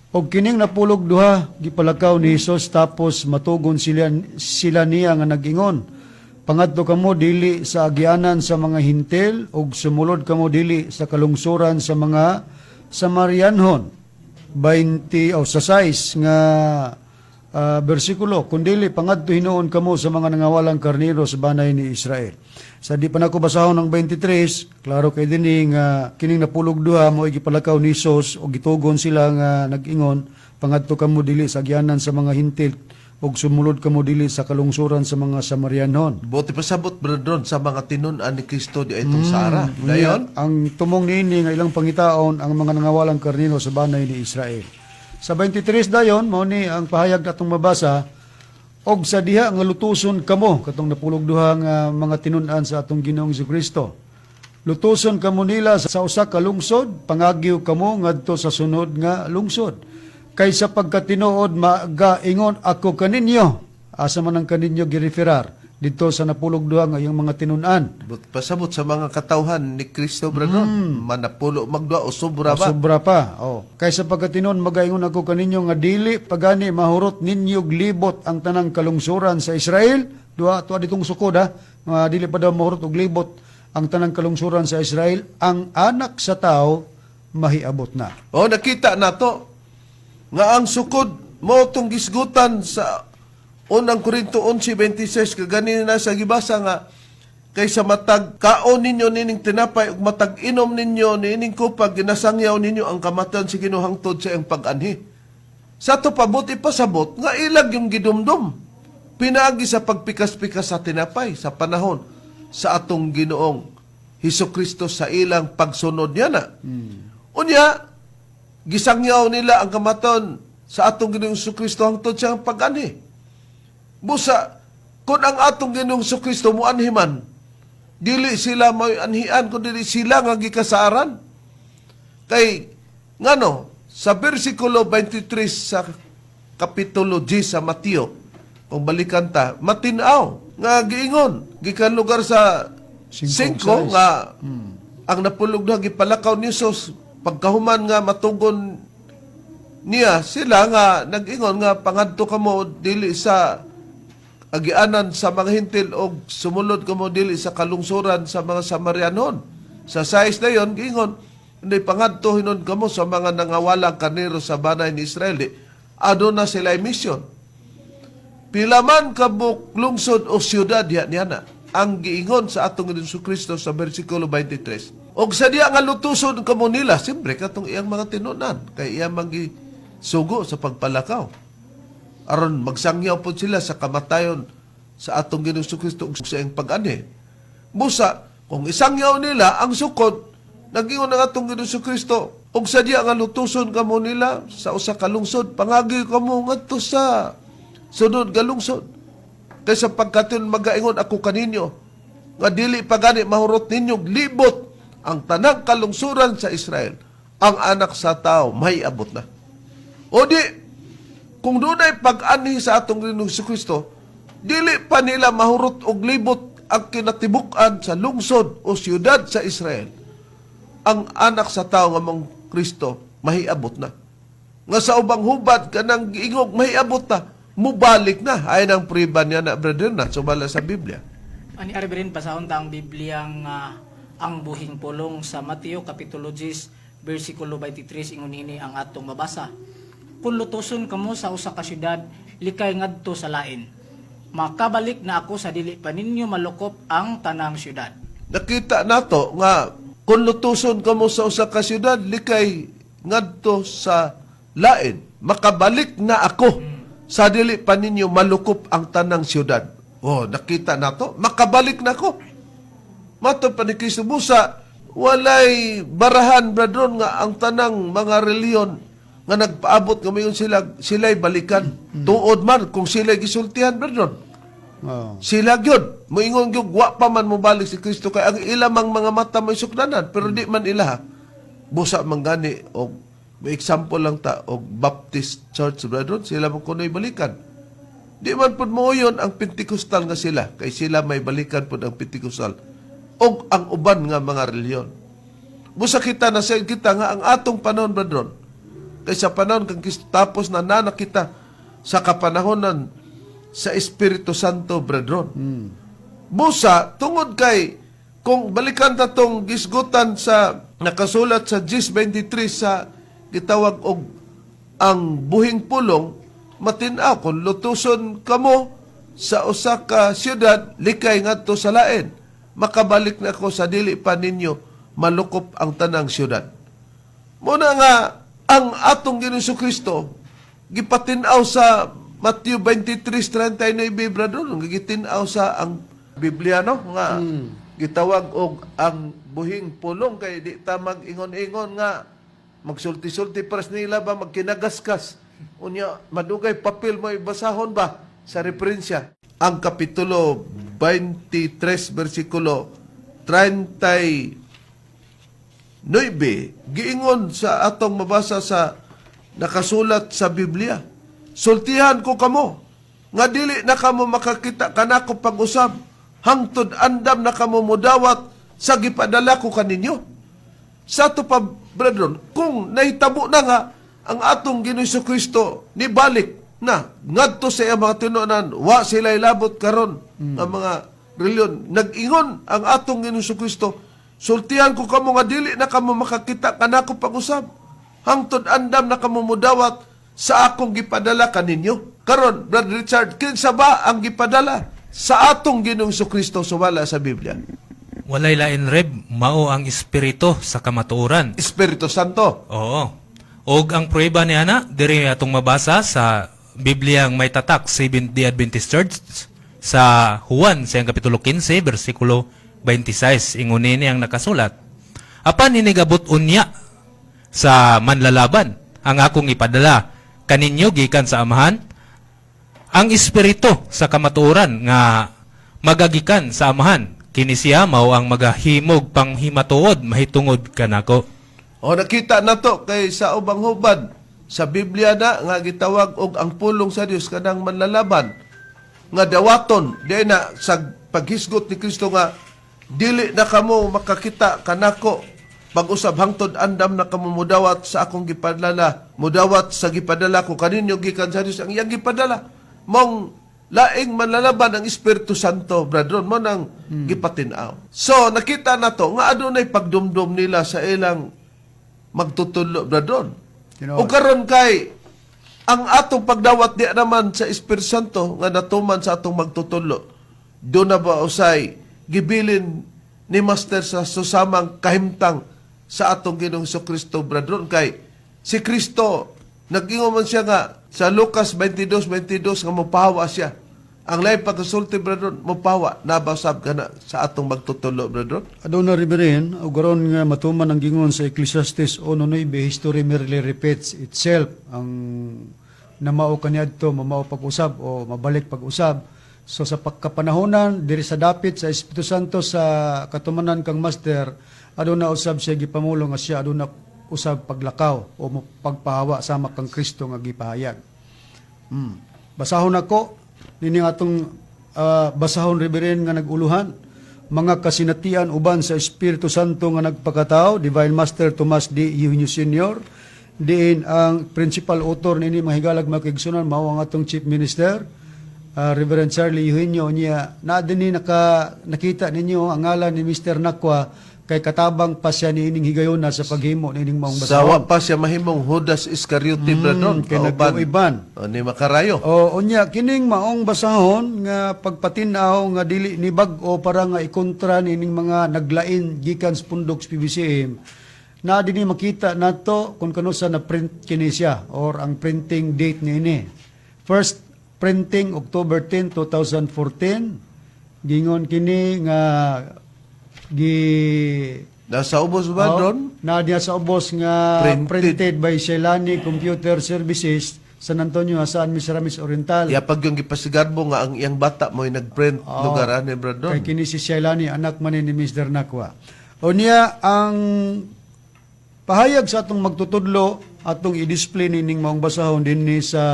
Og kining napulog duha gipalakaw ni Hesus, tapos matugon sila sila niya nga nag-ingon, "Pangadto kamo dili sa agianan sa mga Hintil ug sumulod kamo dili sa kalungsuran sa mga Samarianhon." 20 o sa 6 nga bersikulo, "Kundili pangadto hinuon kamo sa mga nangawalang karnero sa banay ni Israel." Sa di pa nako basahon ang 23, klaro kay dinhi nga kining napulog duha mo gipalakaw ni Hesus ug gitugon sila nga nag-ingon, "Pangadto kamo dili sa agyanan sa mga Hintil ug sumulod kamo dili sa kalungsuran sa mga Samarianhon. Buot ipasabot, brethren, sa mga tinun-an ni Kristo di itong Sara. Dayon, Ang tumong niini nga ilang pangitaon ang mga nangawalang karnero sa banay ni Israel. Sa 23 dayon, mao ni ang pahayag atong mabasa, "Og sa diha nga lutuson kamo," katong napulog duha nga mga tinun-an sa atong Ginoong Kristo. "Lutuson kamo nila sa usa ka lungsod, pangagyo kamo ngadto sa sunod nga lungsod. Kay sa pagkatinuod magaingon ako kaninyo." Asa man ang kaninyo gireferar? Dito sa napulog duha nga iyang mga tinun-an. Buot pasabot sa mga katawhan ni Kristo, brethren, manapulo magdua o sobra ba? O, sobra pa. Oh. "Kay sa pagkatinuod magaingon ako kaninyo nga dili pagani mahurot ninyo libot ang tanang kalungsuran sa Israel. Duha tuwa ditong sukod ha. Nga dili pa daw mahurot og libot ang tanang kalungsuran sa Israel, ang Anak sa Tao mahiabot na. O nakita nato nga ang sukod mo tong gisgutan sa Unang Korinto 11:26 kagani na sa gibasa nga kay sa matag kaon ninyo nining tinapay ug matag inom ninyo niining kupa, ginasangyaw ninyo ang kamatayon sa Ginoo hangtod sa iyang pag-anhi. Sa ato pa, buot ipasabot nga ilag yung gidumdum pinaagi sa pagpikas-pikas sa tinapay sa panahon sa atong Ginoong Hesus Kristo sa ilang pagsunod niya na. Unya, gisangyaw nila ang kamatayon sa atong Ginoong Kristo hangtod siyang pag-anhi. Busa, kung ang atong Ginoong Kristo mo anhi man, dili sila may anhian, kundi sila nga gikasaaran. Kay, ngano, sa versikulo 23 sa kapitulo 10 sa Mateo, kung balikan ta, matinaw nga giingon, gikan lugar sa 5 5 nga ang napulog na gipalakaw ni Jesus pagkahuman nga matugon niya sila nga nag-ingon nga pangadto kamo dili sa agianan sa mga Hintil og sumulod kamo dili sa kalungsuran sa mga Samarianon. Sa 6 na yon, giingon, hindi pangadto hinon kamo sa mga nangawalang karnero sa banay ni Israel. Di, aduna sila mission. Pila man kabuk lungsod o siyudad diha niya na ang giingon sa atong Ginoong Kristo sa versikulo 23. Og sa diya nga lutuson kamo nila, siyempre katong iyang mga tinunan kay iyang sugo sa pagpalakaw. Aron magsangyaw po sila sa kamatayon sa atong Ginoong Kristo ug sa iyang pag-anhi. Busa, kung isangyaw nila ang sukod, nagingon ang atong Ginoong Kristo, ug sa diya nga lutuson kamo nila sa usa ka lungsod, pangagi kamo ngadto sa sunod nga lungsod. Kaysa pagkatun magaingon ako kaninyo, nga dili pa gani mahurot ninyo libot ang tanang kalungsuran sa Israel, ang anak sa tao may abot na. O di, kung dunay pag-anhi sa atong Ginoong Kristo, dili pa nila mahurot og libot ang kinatibuk-an sa lungsod o siyudad sa Israel. Ang anak sa tao nga mong Kristo mahiabot na. Nga sa ubang hubad kanang giingog mahiabot na, mubalik na. Ay nang priba niya na, brother, na sumala sa Biblia. Ani Arberin, basahon ta ang Biblia nga ang buhing pulong sa Mateo kapitulo 10 bersikulo 23. Ingon ini ang atong mabasa. Kung lutuson kamo sa usa ka syudad, likay ngadto sa lain. Makabalik na ako sa dili pa ninyo malukop ang tanang syudad. Nakita nato nga kung lutuson kamo sa usa ka syudad, likay ngadto sa lain, makabalik na ako sa dili pa ninyo malukop ang tanang syudad. Oh, nakita nato, makabalik na ako. Matod pa ni Kristo, busa walay barahan, brethren, nga ang tanang mga reliyon nga nagpaabot nga mayon sila sila'y balikan. Tuod man kung sila'y gisultihan, brethren. Oo. Sila gyud moingon gyud wa pa man mobalik si Kristo kay ang ilamang mga mata may sukdanan, pero di man ila. Busa man gani og may example lang ta og Baptist Church, brethren, sila man kunoy balikan. Di man pud mooyon ang Pentecostal nga sila kay sila may balikan pud ang Pentecostal og ang uban nga mga relihiyon. Busa kita na sa kita nga ang atong panahon, brethren, kay sa panahon kang Kristo tapos na nanakita sa kapanahonan sa Espiritu Santo, brethren. Busa, tungod kay kung balikan ta tong gisgutan sa nakasulat sa 10:23 sa gitawag og ang buhing pulong, matin-aw kung lutuson kamo sa usa ka syudad, likay ngadto sa lain, makabalik na ako sa dili pa ninyo malukop ang tanang syudad. Muna nga ang atong Ginoong Kristo gipatin-aw sa Matthew 23:39, brother, gitin-aw sa ang Biblia, no, nga gitawag og ang buhing pulong, kay di ta mag-ingon-ingon nga magsulti-sulti pares nila ba, magkinagaskas unya madugay papel mo ibasahon ba sa referensya ang kapitulo 23 bersikulo 39, giingon sa atong mabasa sa nakasulat sa Biblia, "Sultihan ko kamo nga dili na kamo makakita kanako pag-usab hangtod andam na kamo mudawat sa gipadala ko kaninyo." Sa ato pa, brethren, kung nahitabo na nga ang atong Ginoong Kristo nibalik na ngadto sa iyang mga tinunan, wa sila ilabot karon nga mga reliyon. Nag-ingon ang atong Ginoong Kristo, "Sultihan ko kamo nga dili na kamo makakita kanako pag-usab hangtod andam na kamo mudawat sa akong gipadala kaninyo." Karon, Brother Richard, kinsa ba ang gipadala sa atong Ginoong Kristo sumala sa Biblia? Walay lain, Reb, mao ang Espiritu sa kamatuoran. Espiritu Santo. Oo. Og ang prueba niya na, diri atong mabasa sa Bibliang may tatak Seventh-day Adventist Church sa Juan sa iyang kapitulo 15 bersikulo 26. Ingon nini ang nakasulat. Apan inigabot unya sa manlalaban ang akong ipadala kaninyo gikan sa Amahan, ang Espiritu sa kamatuoran nga magagikan sa Amahan. Kini siya mao ang magahimog panghimatuod mahitungod kanako. O nakita na to kay sa ubang hubad sa Biblia na nga gitawag og ang pulong sa Dios, kanang manlalaban nga dawaton di na sa paghisgot ni Kristo nga dili na kamo makakita kanako pag-usab hangtod andam na kamo mudawat sa akong gipadala, mudawat sa gipadala ko kaninyo gikan sa Dios. Ang iyang gipadala mong laing manlalaban, ang Espiritu Santo, brethren, mo nang gipatin-aw. So nakita na to nga adunay pagdumdum nila sa ilang magtutulo, brethren. Tinuod. O karon kay ang atong pagdawat di naman sa Espiritu Santo nga natuman sa atong magtutulo, do na ba usay gibilin ni Master sa susamang kahimtang sa atong Ginoong Kristo, brethren? Kay si Kristo nag-ingon man siya nga sa Lucas 22:22 nga mopahawa siya. Ang lain pagkasulti, brother, mopawa nabasab ka na sa atong magtutulo, brother. Aduna Reverend, og aron nga matuman ang gingon sa Ecclesiastes 1:9, history merely repeats itself. Ang namao kaniadto mamao pag-usab o mabalik pag-usab. So sa pagkapanahonan diri sa dapit sa Espiritu Santo sa katumanan kang Master, aduna usab siya gipamulong nga siya aduna usab paglakaw o pagpahawa sama kang Kristo nga gipahayag. Basahon ako nining atong basahon, Reverend, nga naguluhan mga kasinatian uban sa Espiritu Santo nga nagpakatao, Divine Master Tomas D. Eugenio Sr. Diin ang principal author nini, mga higalag mga kaigsunan, mao ang atong Chief Minister, Reverend Charlie Eugenio. Niya na dinhi nakita ninyo ang ngalan ni Mr. Nakwa kay katabang pa siya niining higayona sa paghimo niining maong Sa wa basahon. pa siya mahimong Judas Iscariote, brother. Kay nagkauiban. O, ni Makarayo. O unya kining maong basahon nga pagpatin-aw nga dili ni bag-o para nga ikontra nining mga naglain gikan sa pundok sa PBCM na dinhi makita nato kung kano sa na print kini siya or ang printing date niini. First printing October 10, 2014. Gingon kini nga gi Nasa ubos ba, Oh, Don? Na diya sa ubos nga Printed. printed by Shelani Computer Services, San Antonio, Hasaan, Misamis Oriental. Ya pag yung gipasigarbo nga ang iyang bata mo'y nagprint Oo. lugar ani, brother. Kay kini si Shelani anak man ni Mr. Nakwa. O niya ang pahayag sa atong magtutudlo atong i-display nining maong basahon dinhi sa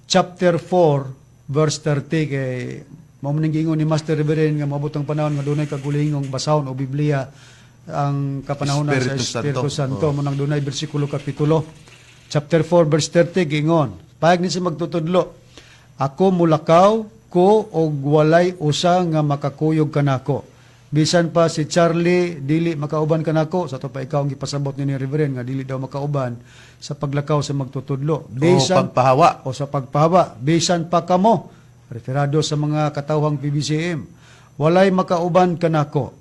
chapter 4 verse 30 kay mao man ning giingon ni Master Reverend nga moabot ang panahon nga dunay kagulingong basahon o Biblia ang kapanahonan sa Espiritu Santo. Espiritu Santo. Mo nang dunay bersikulo kapitulo. Chapter 4 verse 30 giingon. Pahayag ni sa magtutudlo. Ako mulakaw ko og walay usa nga makakuyog kanako. Bisan pa si Charlie dili makauban kanako, sa to pa ikaw ang gipasabot ni Reverend nga dili daw makauban sa paglakaw sa magtutudlo. O Bisan pagpahawa. o sa pagpahawa, bisan pa kamo, referado sa mga katawhang PBCM, walay makauban kanako.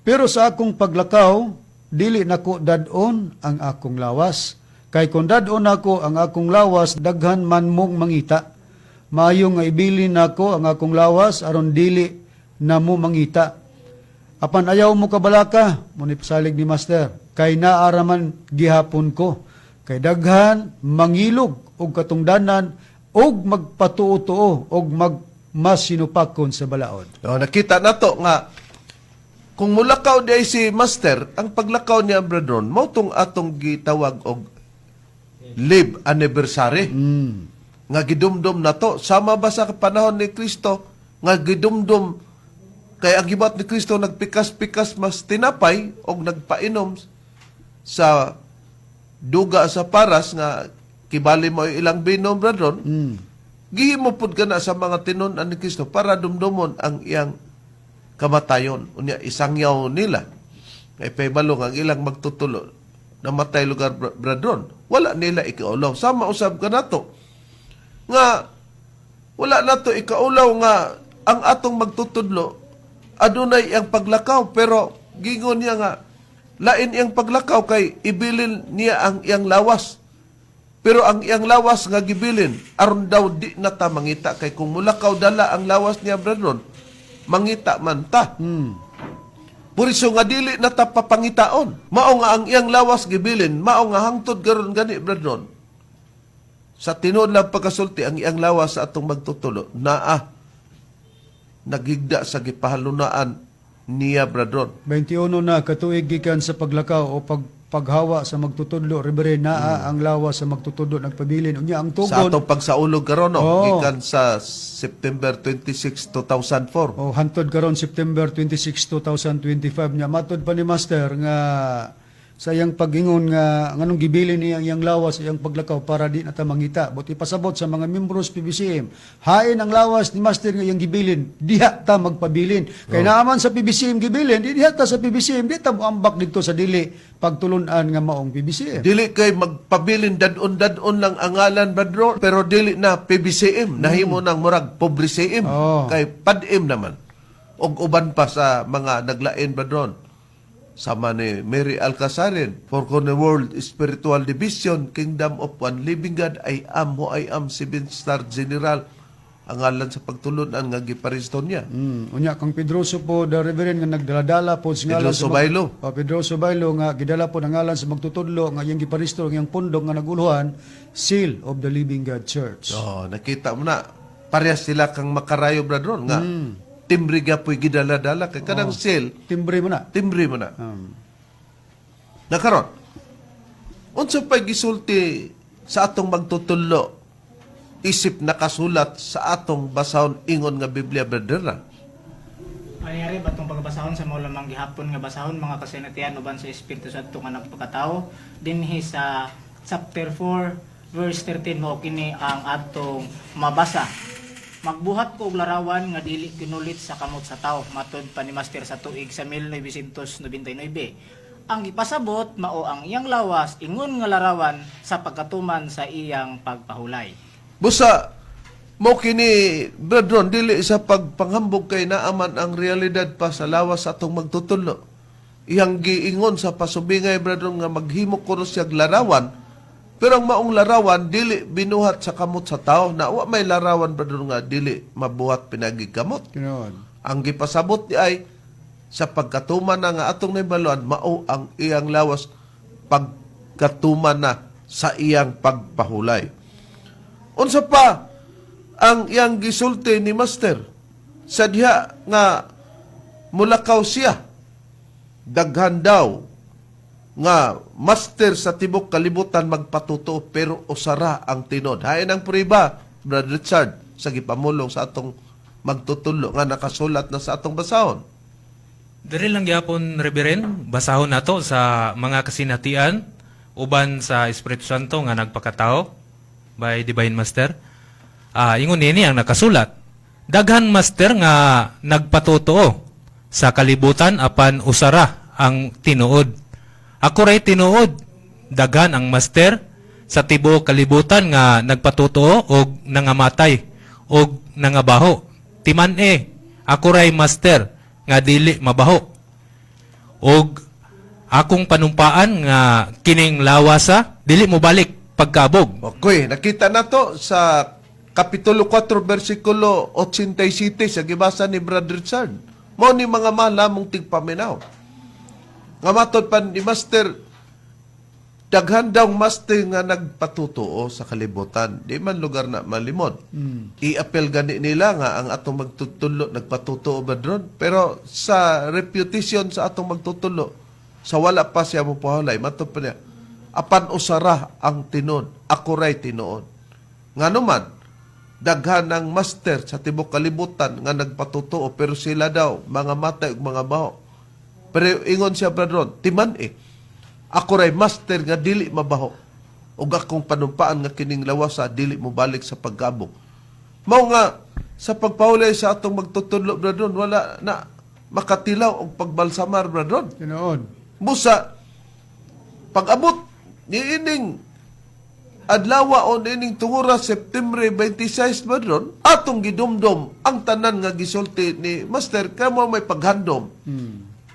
Pero sa akong paglakaw, dili nako dad-on ang akong lawas. Kay kung dad-on nako ang akong lawas, daghan man mong mangita. Maayo nga ibilin nako ang akong lawas aron dili na mo mangita. Apan ayaw mo kabalaka, muni pasalig ni Master, kay naaraman gihapon ko. Kay daghan mangilog og katungdanan og magpatuo-tuo og magmasinupakon sa balaod. O, nakita na to nga kung mulakaw di ay si Master, ang paglakaw niya, brother, mao tong atong gitawag og live anniversary. Nga gidumdum na to. Sama ba sa panahon ni Kristo nga gidumdum kay ang gibuhat ni Kristo, nagpikas-pikas mas tinapay og nagpainom sa duga sa paras nga kibali mo ilang binom, brother. Gihimo pud kana sa mga tinun-an ni Kristo para dumdumon ang iyang kamatayon. Unya isangyaw nila. Kay pahibalo ang ilang magtutulo namatay lugar, brethren. Wala nila ikaulaw. Sama usab kanato nga wala nato ikaulaw nga ang atong magtutudlo adunay iyang paglakaw, pero gingon niya nga lain iyang paglakaw kay ibilin niya ang iyang lawas. Pero ang iyang lawas nga gibilin aron daw di na ta mangita, kay kung mulakaw dala ang lawas niya, brethren, mangita man ta. Puriso nga dili na ta papangitaon. Mao nga ang iyang lawas gibilin, mao nga hangtod karon gani, brethren. Sa tinuod lang pagkasulti, ang iyang lawas sa atong magtutulo naa nagigda sa gipahalunaan niya, brethren. 21 na katuig gikan sa paglakaw o paghawa sa magtutudlo, Reverend, naa ang lawas sa magtutudlo nagpabilin. Unya ang Sa tugon atong pagsaulog karon, no, Oo. gikan sa September 26, 2004. O hantod karon September 26, 2025 niya matod pa ni Master nga sa iyang pag-ingon nga nganong gibilin niya ang iyang lawas, iyang paglakaw para di na ta mangita. But ipasabot sa mga membros PBCM, hain ang lawas ni Master nga iyang gibilin, diha ta magpabilin. Kay naaman sa PBCM gibilin, di diha ta sa PBCM, di ta moambak didto sa dili pagtulun-an nga maong PBCM. Dili kay magpabilin dadon-dadon lang ang ngalan, brethren, pero dili na PBCM, nahimo nang murag pobre-CM kay pad-M naman. Og uban pa sa mga naglain, brethren. Sama ni Mary Alcasarin, for the World Spiritual Division, Kingdom of One Living God, I Am Who I Am, Seven Star General. Ang ngalan sa pagtulunan nga giparisto niya. Unya kang Pedroso po the Reverend nga nagdaladala po sa ngalan Pedroso sa Bailo. Oh, Pedroso Bailo nga gidala po ang ngalan sa magtutudlo nga iyang giparisto ang iyang pundok nga naguluhan, Seal of the Living God Church. Oh, nakita mo na parehas sila kang makarayo, Brad Ron, nga timbre gapoy gidala-dala kay kanang seal, Timbre mo na. timbre mo na. Nakaron. Unsa pay gisulti sa atong magtutudlo isip nakasulat sa atong basahon ingon nga Biblia, brother na? Mangyari ba itong pagbasahon sa mga lamang gihapon nga basahon, mga kasinatian uban sa Espiritu Santo nga nagpakatao dinhi sa chapter 4 verse 13, mao kini ang atong mabasa. "Magbuhat ko og larawan nga dili kinulit sa kamot sa tao," matud pa ni Master sa tuig sa 1999. Ang gipasabot mao ang iyang lawas ingon nga larawan sa pagkatuman sa iyang pagpahulay. Busa mo kini, Brad Ron, dili sa pagpanghambog kay naaman ang realidad pa sa lawas sa atong magtutudlo. Iyang giingon sa pasubingay, Brad Ron, nga maghimo kuno siya larawan, pero ang maong larawan dili binuhat sa kamot sa tao na wa may larawan, Brad Ron, nga dili mabuhat pinagi kamot. Tinuod. Ang gipasabot ni ay sa pagkatuman na nga atong naibaluan mao ang iyang lawas pagkatuman na sa iyang pagpahulay. Unsa pa ang iyang gisulti ni Master sa diha nga mulakaw siya, daghan daw nga master sa tibok kalibutan magpatuto pero usara ang tinod. Hain ang priba, Brother Richard, sa gipamulong sa atong magtutulo nga nakasulat na sa atong basahon. Diri lang gyapon, Reverend, basahon nato sa mga kasinatian uban sa Espiritu Santo nga nagpakatao by Divine Master. Ingon nini ang nakasulat. "Daghan master nga nagpatotoo sa kalibutan apan usara ang tinuod. Ako ray tinuod. Daghan ang master sa tibuok kalibutan nga nagpatotoo og nangamatay og nangabaho. Timan-e, ako ray master nga dili mabaho. Og akong panumpaan nga kining lawasa dili mo balik pagkabog." Okay, nakita na to sa Kapitulo 4, versikulo 87 sa gibasa ni Brad Richard. Mao ni mga malamong tigpaminaw. Nga matod pa ni Master, daghan daw master nga nagpatotoo sa kalibutan. Di man lugar na malimod. I-appeal gani nila nga ang atong magtutulo nagpatotoo ba dron? Pero sa reputation sa atong magtutulo, sa wala pa siya mopahalay, matod pa niya, apan usara ang tinuod, ako ray tinuod. Ngano man, daghan ng master sa tibok kalibutan nga nagpatotoo pero sila daw mga matay ug mga baho. Pero ingon siya, Brad Ron, timan eh. Ako ray master nga dili mabaho. Ug akong panumpaan nga kining lawasa dili mo balik sa pagkabog. Mao nga sa pagpahulay sa atong magtutudlo, Brad Ron, wala na makatilaw og pagbalsamar, Brad Ron. Tinuod. Busa pag-abot niining adlaw o niining tungura September 26 ba ron, atong gidumdom ang tanan nga gisulti ni Master kamo may paghandom.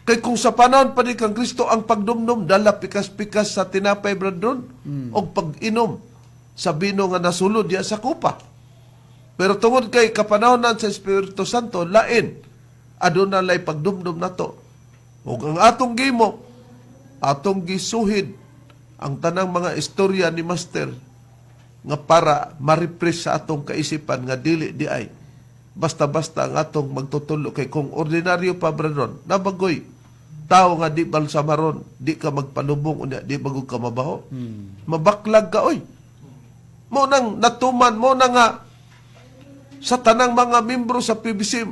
Kay kung sa panahon pa ni kang Kristo ang pagdumdum dala pikas-pikas sa tinapay, Brad Ron, og pag-inom sa bino nga nasulod diya sa kupa. Pero tungod kay kapanahonan sa Espiritu Santo, lain. Aduna lay pagdumdum nato. Ug ang atong gimo, atong gisuhid ang tanang mga istorya ni Master nga para ma-refresh sa atong kaisipan nga dili di ay basta-basta ang atong magtutulo kay kung ordinaryo pa, Brad Ron, nabagoy tao nga di balsamaron, di ka magpalubong unya di bagog ka mabaho, mabaklag ka oy. Mo nang natuman mo na nga sa tanang mga membro sa PBC,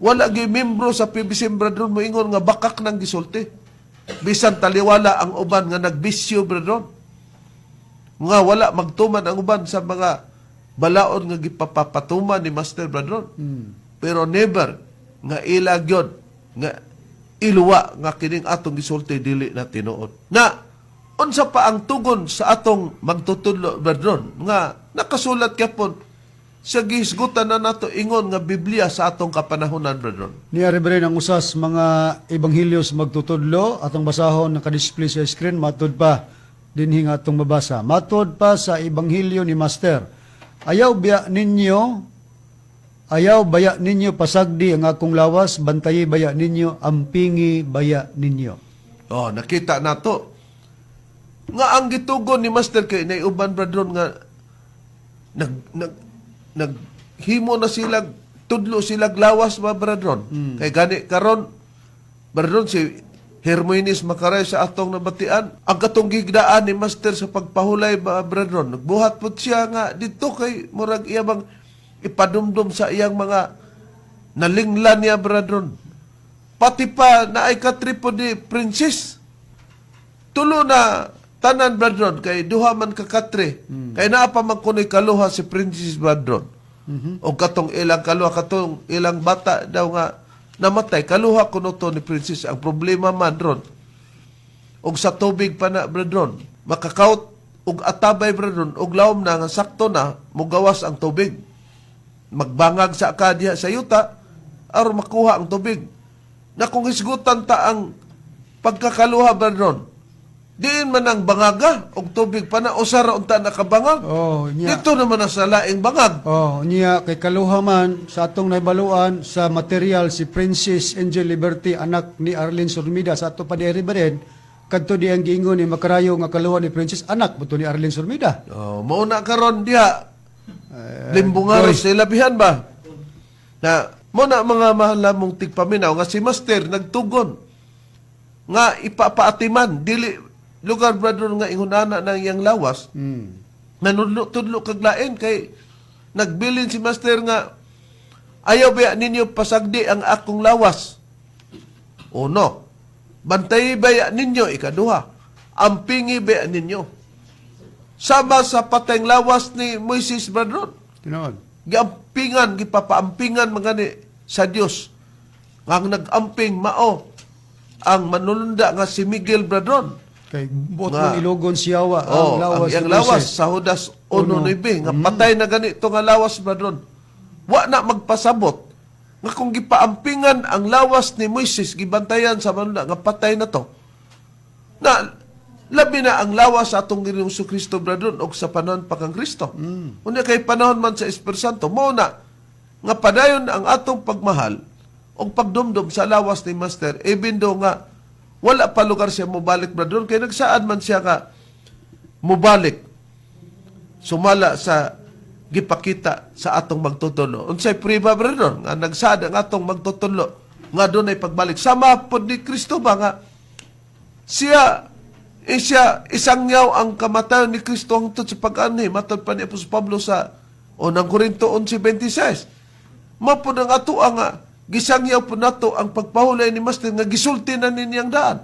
wala gyud membro sa PBC, Brad Ron, moingon nga bakak nang gisulti. Bisan taliwala ang uban nga nagbisyo, Brad Ron, nga wala magtuman ang uban sa mga balaod nga gipapapatuman ni Master, Brad Ron. Pero never nga ila gyud nga iluwa nga kining atong gisulti dili na tinuod. Na unsa pa ang tugon sa atong magtutudlo, Brad Ron, nga nakasulat gyapon sa gihisgutan na nato ingon nga Biblia sa atong kapanahonan, Brad Ron? Niya Reverend ang usas mga ebanghelyo sa magtutudlo atong basahon naka-display sa screen matud pa dinhi nga atong mabasa. Matud pa sa ebanghelyo ni Master. Ayaw biya ninyo Ayaw baya ninyo pasagdi ang akong lawas, bantayi baya ninyo, ampingi baya ninyo. Oh, nakita nato. Nga ang gitugon ni Master kay naiuban brethren nga nag nag naghimo na sila, tudlo sila lawas ba, brethren. Kay gani karon, brethren, si Hermoines Makaray sa atong nabatian ang katong gigdaan ni Master sa pagpahulay ba, brethren. Nagbuhat pud siya nga dito kay murag iya bang ipadumdum sa iyang mga nalinglan niya, brethren. Pati pa naay katripo ni Princess. Tulo na tanan, brethren, kay duha man ka katre. Kay naa pa man kuno'y kaluha si Princess, brethren. O katong ilang kaluha, katong ilang bata daw nga namatay, kaluha kuno to ni Princess. Ang problema man ron, og sa tubig pa na, brethren, makakaut og atabay, brethren, og lawom na nga sakto na mugawas ang tubig. Magbangag sa ka diha sa yuta aron makuha ang tubig. Na kung hisgutan ta ang pagkakaluha, brethren, diin man ang bangaga og tubig pa na, usara unta nakabangag. Oh, nya. Dito naman na sa laing bangag. Oh, niya kay kaluha man sa atong naibaluan sa material si Princess Angel Liberty, anak ni Arlene Surmida sa ato pa diri ba rin kadto di ang giingon ni Makarayo nga kaluha ni Princess anak buto ni Arlene Surmida. Oh, mauna karon diha. Limbungaro sa ilabihan ba? Na mo na mga mahal mong tigpaminaw nga si Master nagtugon nga ipapaatiman dili lugar, brother, nga ingunana ng iyang lawas. Nanudlo tudlo kag lain kay nagbilin si Master nga ayaw ba ninyo pasagdi ang akong lawas. Uno, bantay baya ninyo. Ikaduha, ampingi baya ninyo. Sama sa pateng lawas ni Moises, brother. Tinuod. Giampingan, gipapaampingan mga ni sa Dios. Ang nag-amping mao ang manulunda nga si Miguel, brethren. Kay buot Nga. mong ilugon siya wa ang Oh, lawas ang iyang ni lawas Moises. sa Judas 1:9 nga patay na ganito nga lawas, brethren. Wa na magpasabot nga kung gipaampingan ang lawas ni Moises, gibantayan sa manula nga patay na to. Na labi na ang lawas sa atong Ginoong Kristo, brethren, og sa panahon pa kang Kristo. Unya kay panahon man sa Espiritu Santo, mao na nga padayon ang atong pagmahal og pagdumdum sa lawas ni Master even though nga wala pa lugar siya mobalik, brethren, kay nagsaad man siya nga mubalik sumala sa gipakita sa atong magtutudlo. Unsay priba, brethren, nga nagsaad ang atong magtutudlo nga dunay pagbalik. Sama pod ni Kristo ba nga siya siya isangyaw ang kamatayon ni Kristo hangtod sa pag-anhi matod pa ni Apostol Pablo sa unang Korinto 11:26. Mapod ang ato nga gisangyaw po nato ang pagpahulay ni Master nga gisulti na ninyang daan.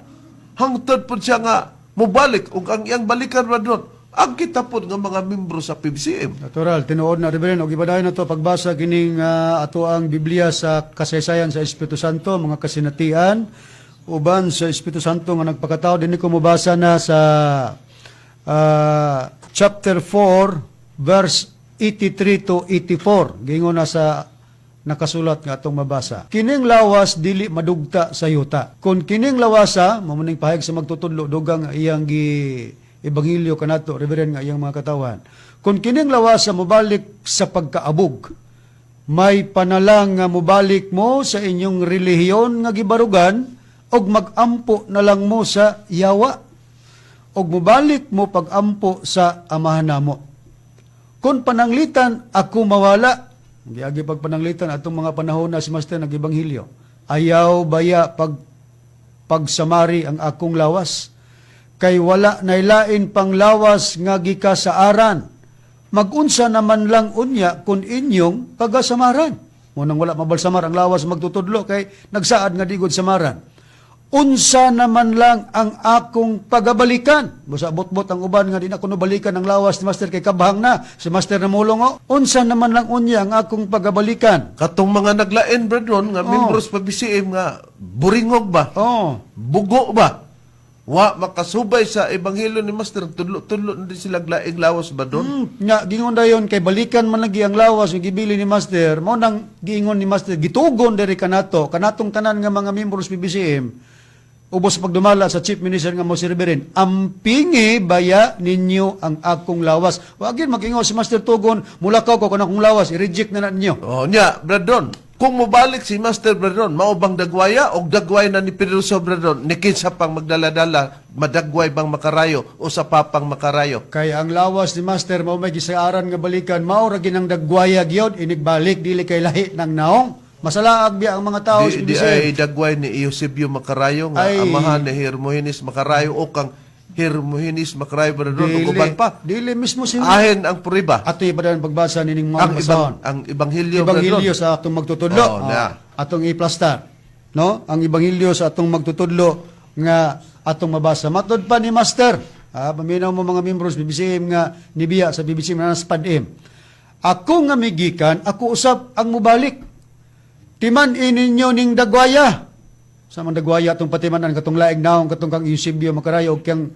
Hangtod po siya nga mubalik ug ang iyang balikan, brethren, ang kita pod nga mga membro sa PBCM. Natural, tinuod na, Reverend. Og ibadayon na to pagbasa kining ato ang Biblia sa kasaysayan sa Espiritu Santo, mga kasinatian uban sa Espiritu Santo nga nagpakatao. Dinhi ko mobasa na sa chapter 4 verse 83 to 84. Giingon na sa nakasulat nga atong mabasa. Kining lawas dili madugta sa yuta. Kung kining lawasa, mao ning pahayag sa magtutudlo dugang nga iyang gi ebanghelyo kanato, Reverend, nga iyang mga katawan. Kung kining lawasa mobalik sa pagkaabog, may panalang nga mobalik mo sa inyong relihiyon nga gibarugan og magampo na lang mo sa yawa og mobalik mo pagampo sa amahan namo. Kung pananglitan ako mawala, giagi pag pananglitan atong mga panahon na si Master nag-ebanghelyo, ayaw baya pagsamari ang akong lawas. Kay wala nailain pang lawas nga gikasaaran. Magunsa naman lang unya kung inyong pagasamaran. Munang wala mabalsamar ang lawas magtutudlo kay nagsaad nga digod samaran. Unsa naman lang ang akong pagabalikan. Busa bot-bot ang uban nga di na kuno balikan ang lawas ni Master kay kabahang na. Si Master namulong o. Unsa naman lang unya ang akong pagabalikan. Katong mga naglain, brethren, nga membros pa BCM nga buringog ba? Bugo ba? Wa makasubay sa ebanghelyo ni Master, tudlo-tudlo na din sila laing lawas ba doon? Nga giingon dayon kay balikan man lagi ang lawas nga gibili ni Master, mao nang giingon ni Master gitugon diri kanato, kanatong tanan nga mga membros PBCM. Ubos sa pagdumala sa chief minister nga mo si Reverend, ampingi baya ninyo ang akong lawas. Wagin magingaw si Master Tugon, mulakaw ko kun akong lawas, i-reject na na ninyo. Oh, nya, Bradon, kung mobalik si Master Bradon, mao bang dagwaya og dagway na ni Pedroso, Bradon, ni kinsa pang magdala-dala, madagway bang makarayo o sa papang makarayo? Kay ang lawas ni Master mao may gisaaran nga balikan, mao ra ginang dagwaya gyud inigbalik dili kay lahi ng naong. Masalaag biya ang mga tao Di, sa di BBCM. ay dagway ni Eusebio Makarayo nga Ay. amahan ni Hermogenes Makarayo o kang Hermogenes Makarayo, Bradon, ug uban pa. Dili mismo si Ahen ang puriba. Ato ipadan pagbasa nining mga Ang ibang basahon. ang ebanghelyo, Ebanghelyo Bradon. sa atong magtutudlo. Oh, na. Atong iplastar. No? Ang ebanghelyo sa atong magtutudlo nga atong mabasa. Matod pa ni Master. Paminaw mo mga membros BBCM nga nibiya sa BBCM na naspad-M. Ako nga migikan, ako usab ang mubalik. Timan ininyo ning dagwaya. Sa man dagwaya atong patimanan katong laing naong katong kang Eusebio Makarayo og kang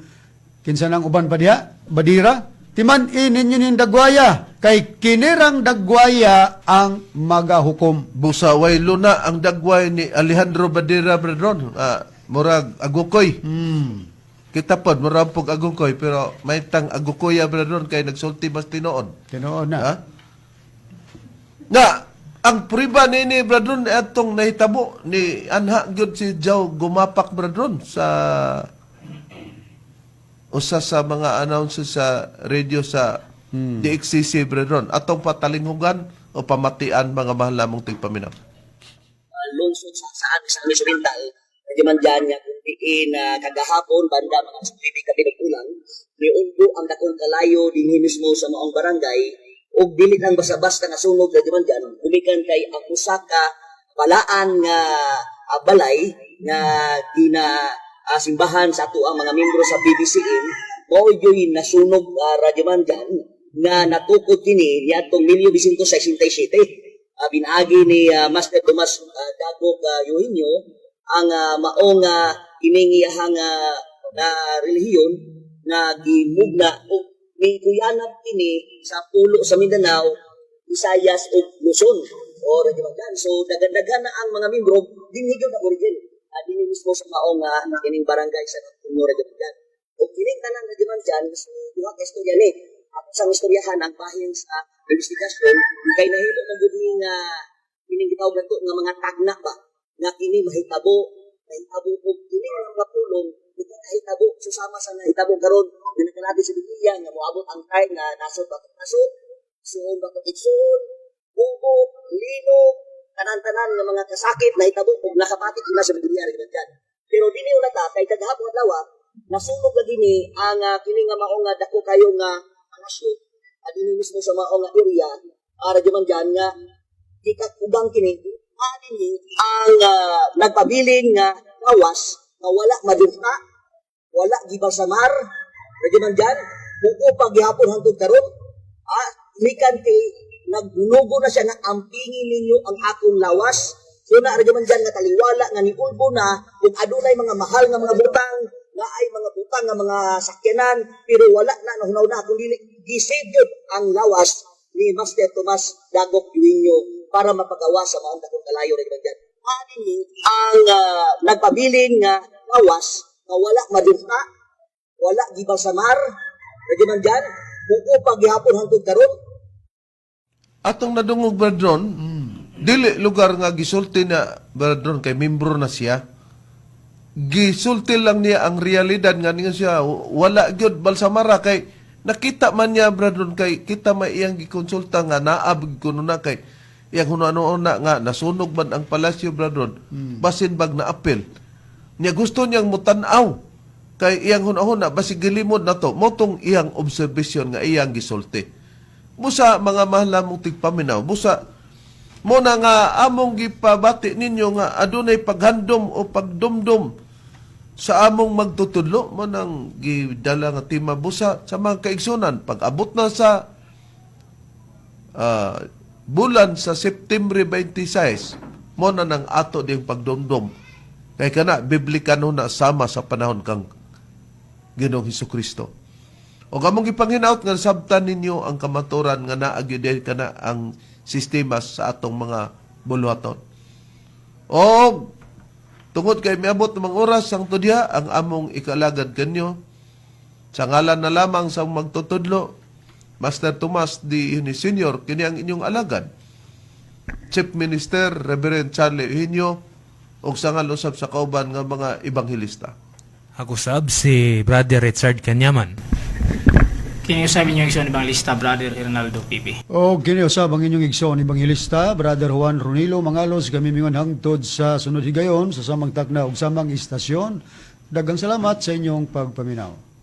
kinsa nang uban pa diha, Badira. Timan ininyo ning dagwaya kay kinirang dagwaya ang magahukom. Busa way luna ang dagway ni Alejandro Badira, Bradon. Murag agukoy. Kita pod murag pog agukoy pero may tang agukoya, Bradon, kay nagsulti mas tinuod. Tinuod na. Ha? Na ang priba nini, Bradron, atong nahitabo ni anha gyud si Joe gumapak, Bradron, sa usa sa mga announcer sa radio sa DXCC, Bradron, atong patalinghugan o pamatian, mga mahal namong tigpaminaw. Lungsod sa saan sa Misamis Oriental medyo man dyan nga kung diin na kagahapon banda mga 9 ka binugulang niundo ang dakong kalayo dinhi mismo sa maong barangay ug dili lang basta-basta nga sunog medyo man dyan gumikan kay ang usa ka balaan nga balay nga gina simbahan sa ato ang mga miyembro sa BBCM mao gyud nasunog radyo man dyan nga natukod kini niadtong 1967 binaagi ni Master Tomas Dagok Eugenio ang maong kining iyahang na relihiyon na gimugna og mikuyanap kini sa pulo sa Mindanao, Visayas ug Luzon o Radyo. So daghan-daghan na ang mga membro dinhi gyud na origin dinhi mismo sa maong kining barangay sa Antonio Radyo. Ug kining tanan Radyo si duha ka istorya ni ako sa istoryahan ang bahin sa investigasyon kay nahimo man gud ni nga kining gitawag nato nga mga tagna ba nga kini mahitabo mahitabo og kini nga mga pulong di nahitabo susama sa nahitabo karon nga nakalabi sa Biblia nga moabot ang time nga nasod ba nasod suon ba igsuon bubo lino tanan-tanan nga mga kasakit nahitabo ug nakapati kina sa Biblia rin dyan. Pero dili una ta kay kagahapon adlaw nasunog lagi ni ang kini nga mao nga dako kayo nga palasyo adini mismo sa mao nga area ara man dyan nga gikakubang kini ani ang nagpabilin nga lawas nga wala madurta, wala gibalsamar medyo man dyan buko paghihapon hangtod karon mikan kay nagnugo na siya nga ampingin ninyo ang akong lawas. So na radyo man dyan nga taliwala nga niulbo na kung adunay mga mahal nga mga butang nga ay mga butang nga mga sakyanan pero wala na nahunaw na kung dili gisave gyud ang lawas ni Master Tomas Dagok Eugenio para mapagawa sa maong dakong kalayo rin dyan. Ani ang nagpabilin nga lawas nga wala madurta, wala gibalsamar, radyo man dyan, buko paghihapon hangtod karon. Atong nadungog, Bradron, dili lugar nga gisulti na, Bradron, kay membro na siya. Gisulti lang niya ang realidad nga niya siya wala gyud balsamara kay nakita man niya, Bradron, kay kita may iyang gikonsulta nga naab kuno na kay iyang huno na nga nasunog man ang palasyo, Bradron, basin bag na apel niya gusto niyang mutan-aw kay iyang hunahuna basig gilimod na to motong iyang observation nga iyang gisulti. Busa, mga mahal namong tigpaminaw, busa mo na nga among gipabati ninyo nga adunay paghandom o pagdumdum sa among magtutudlo mo nang gidala nga tema busa sa mga kaigsunan pag abot na sa bulan sa September 26 mo na nang ato ding pagdumdum kay kana biblika no na sama sa panahon kang Ginoong Hesukristo. O among gipanghinaot nga sabtan ninyo ang kamaturan nga naa gyud kana ang sistema sa atong mga buluhaton. O Tungod kay miabot namang oras sang tudya ang among ikalagad kanyo. Sa ngalan na lamang sa magtutudlo, Master Tomas D. Eugenio Sr., kini ang inyong alagad. Chief Minister Reverend Charlie Eugenio ug sa ngalan usab sa kauban nga mga ebanghelista. Ako sab si Brother Richard Kanyaman. Kini usab inyong igsoon Evangelista Brother Hernaldo Pipi. O kini usab ang inyong igsoon Ebanghelista, Brother Juan Ronilo Mangalos, kami mingon hangtod sa sunod higayon sa samang takna ug samang istasyon. Daghang salamat sa inyong pagpaminaw.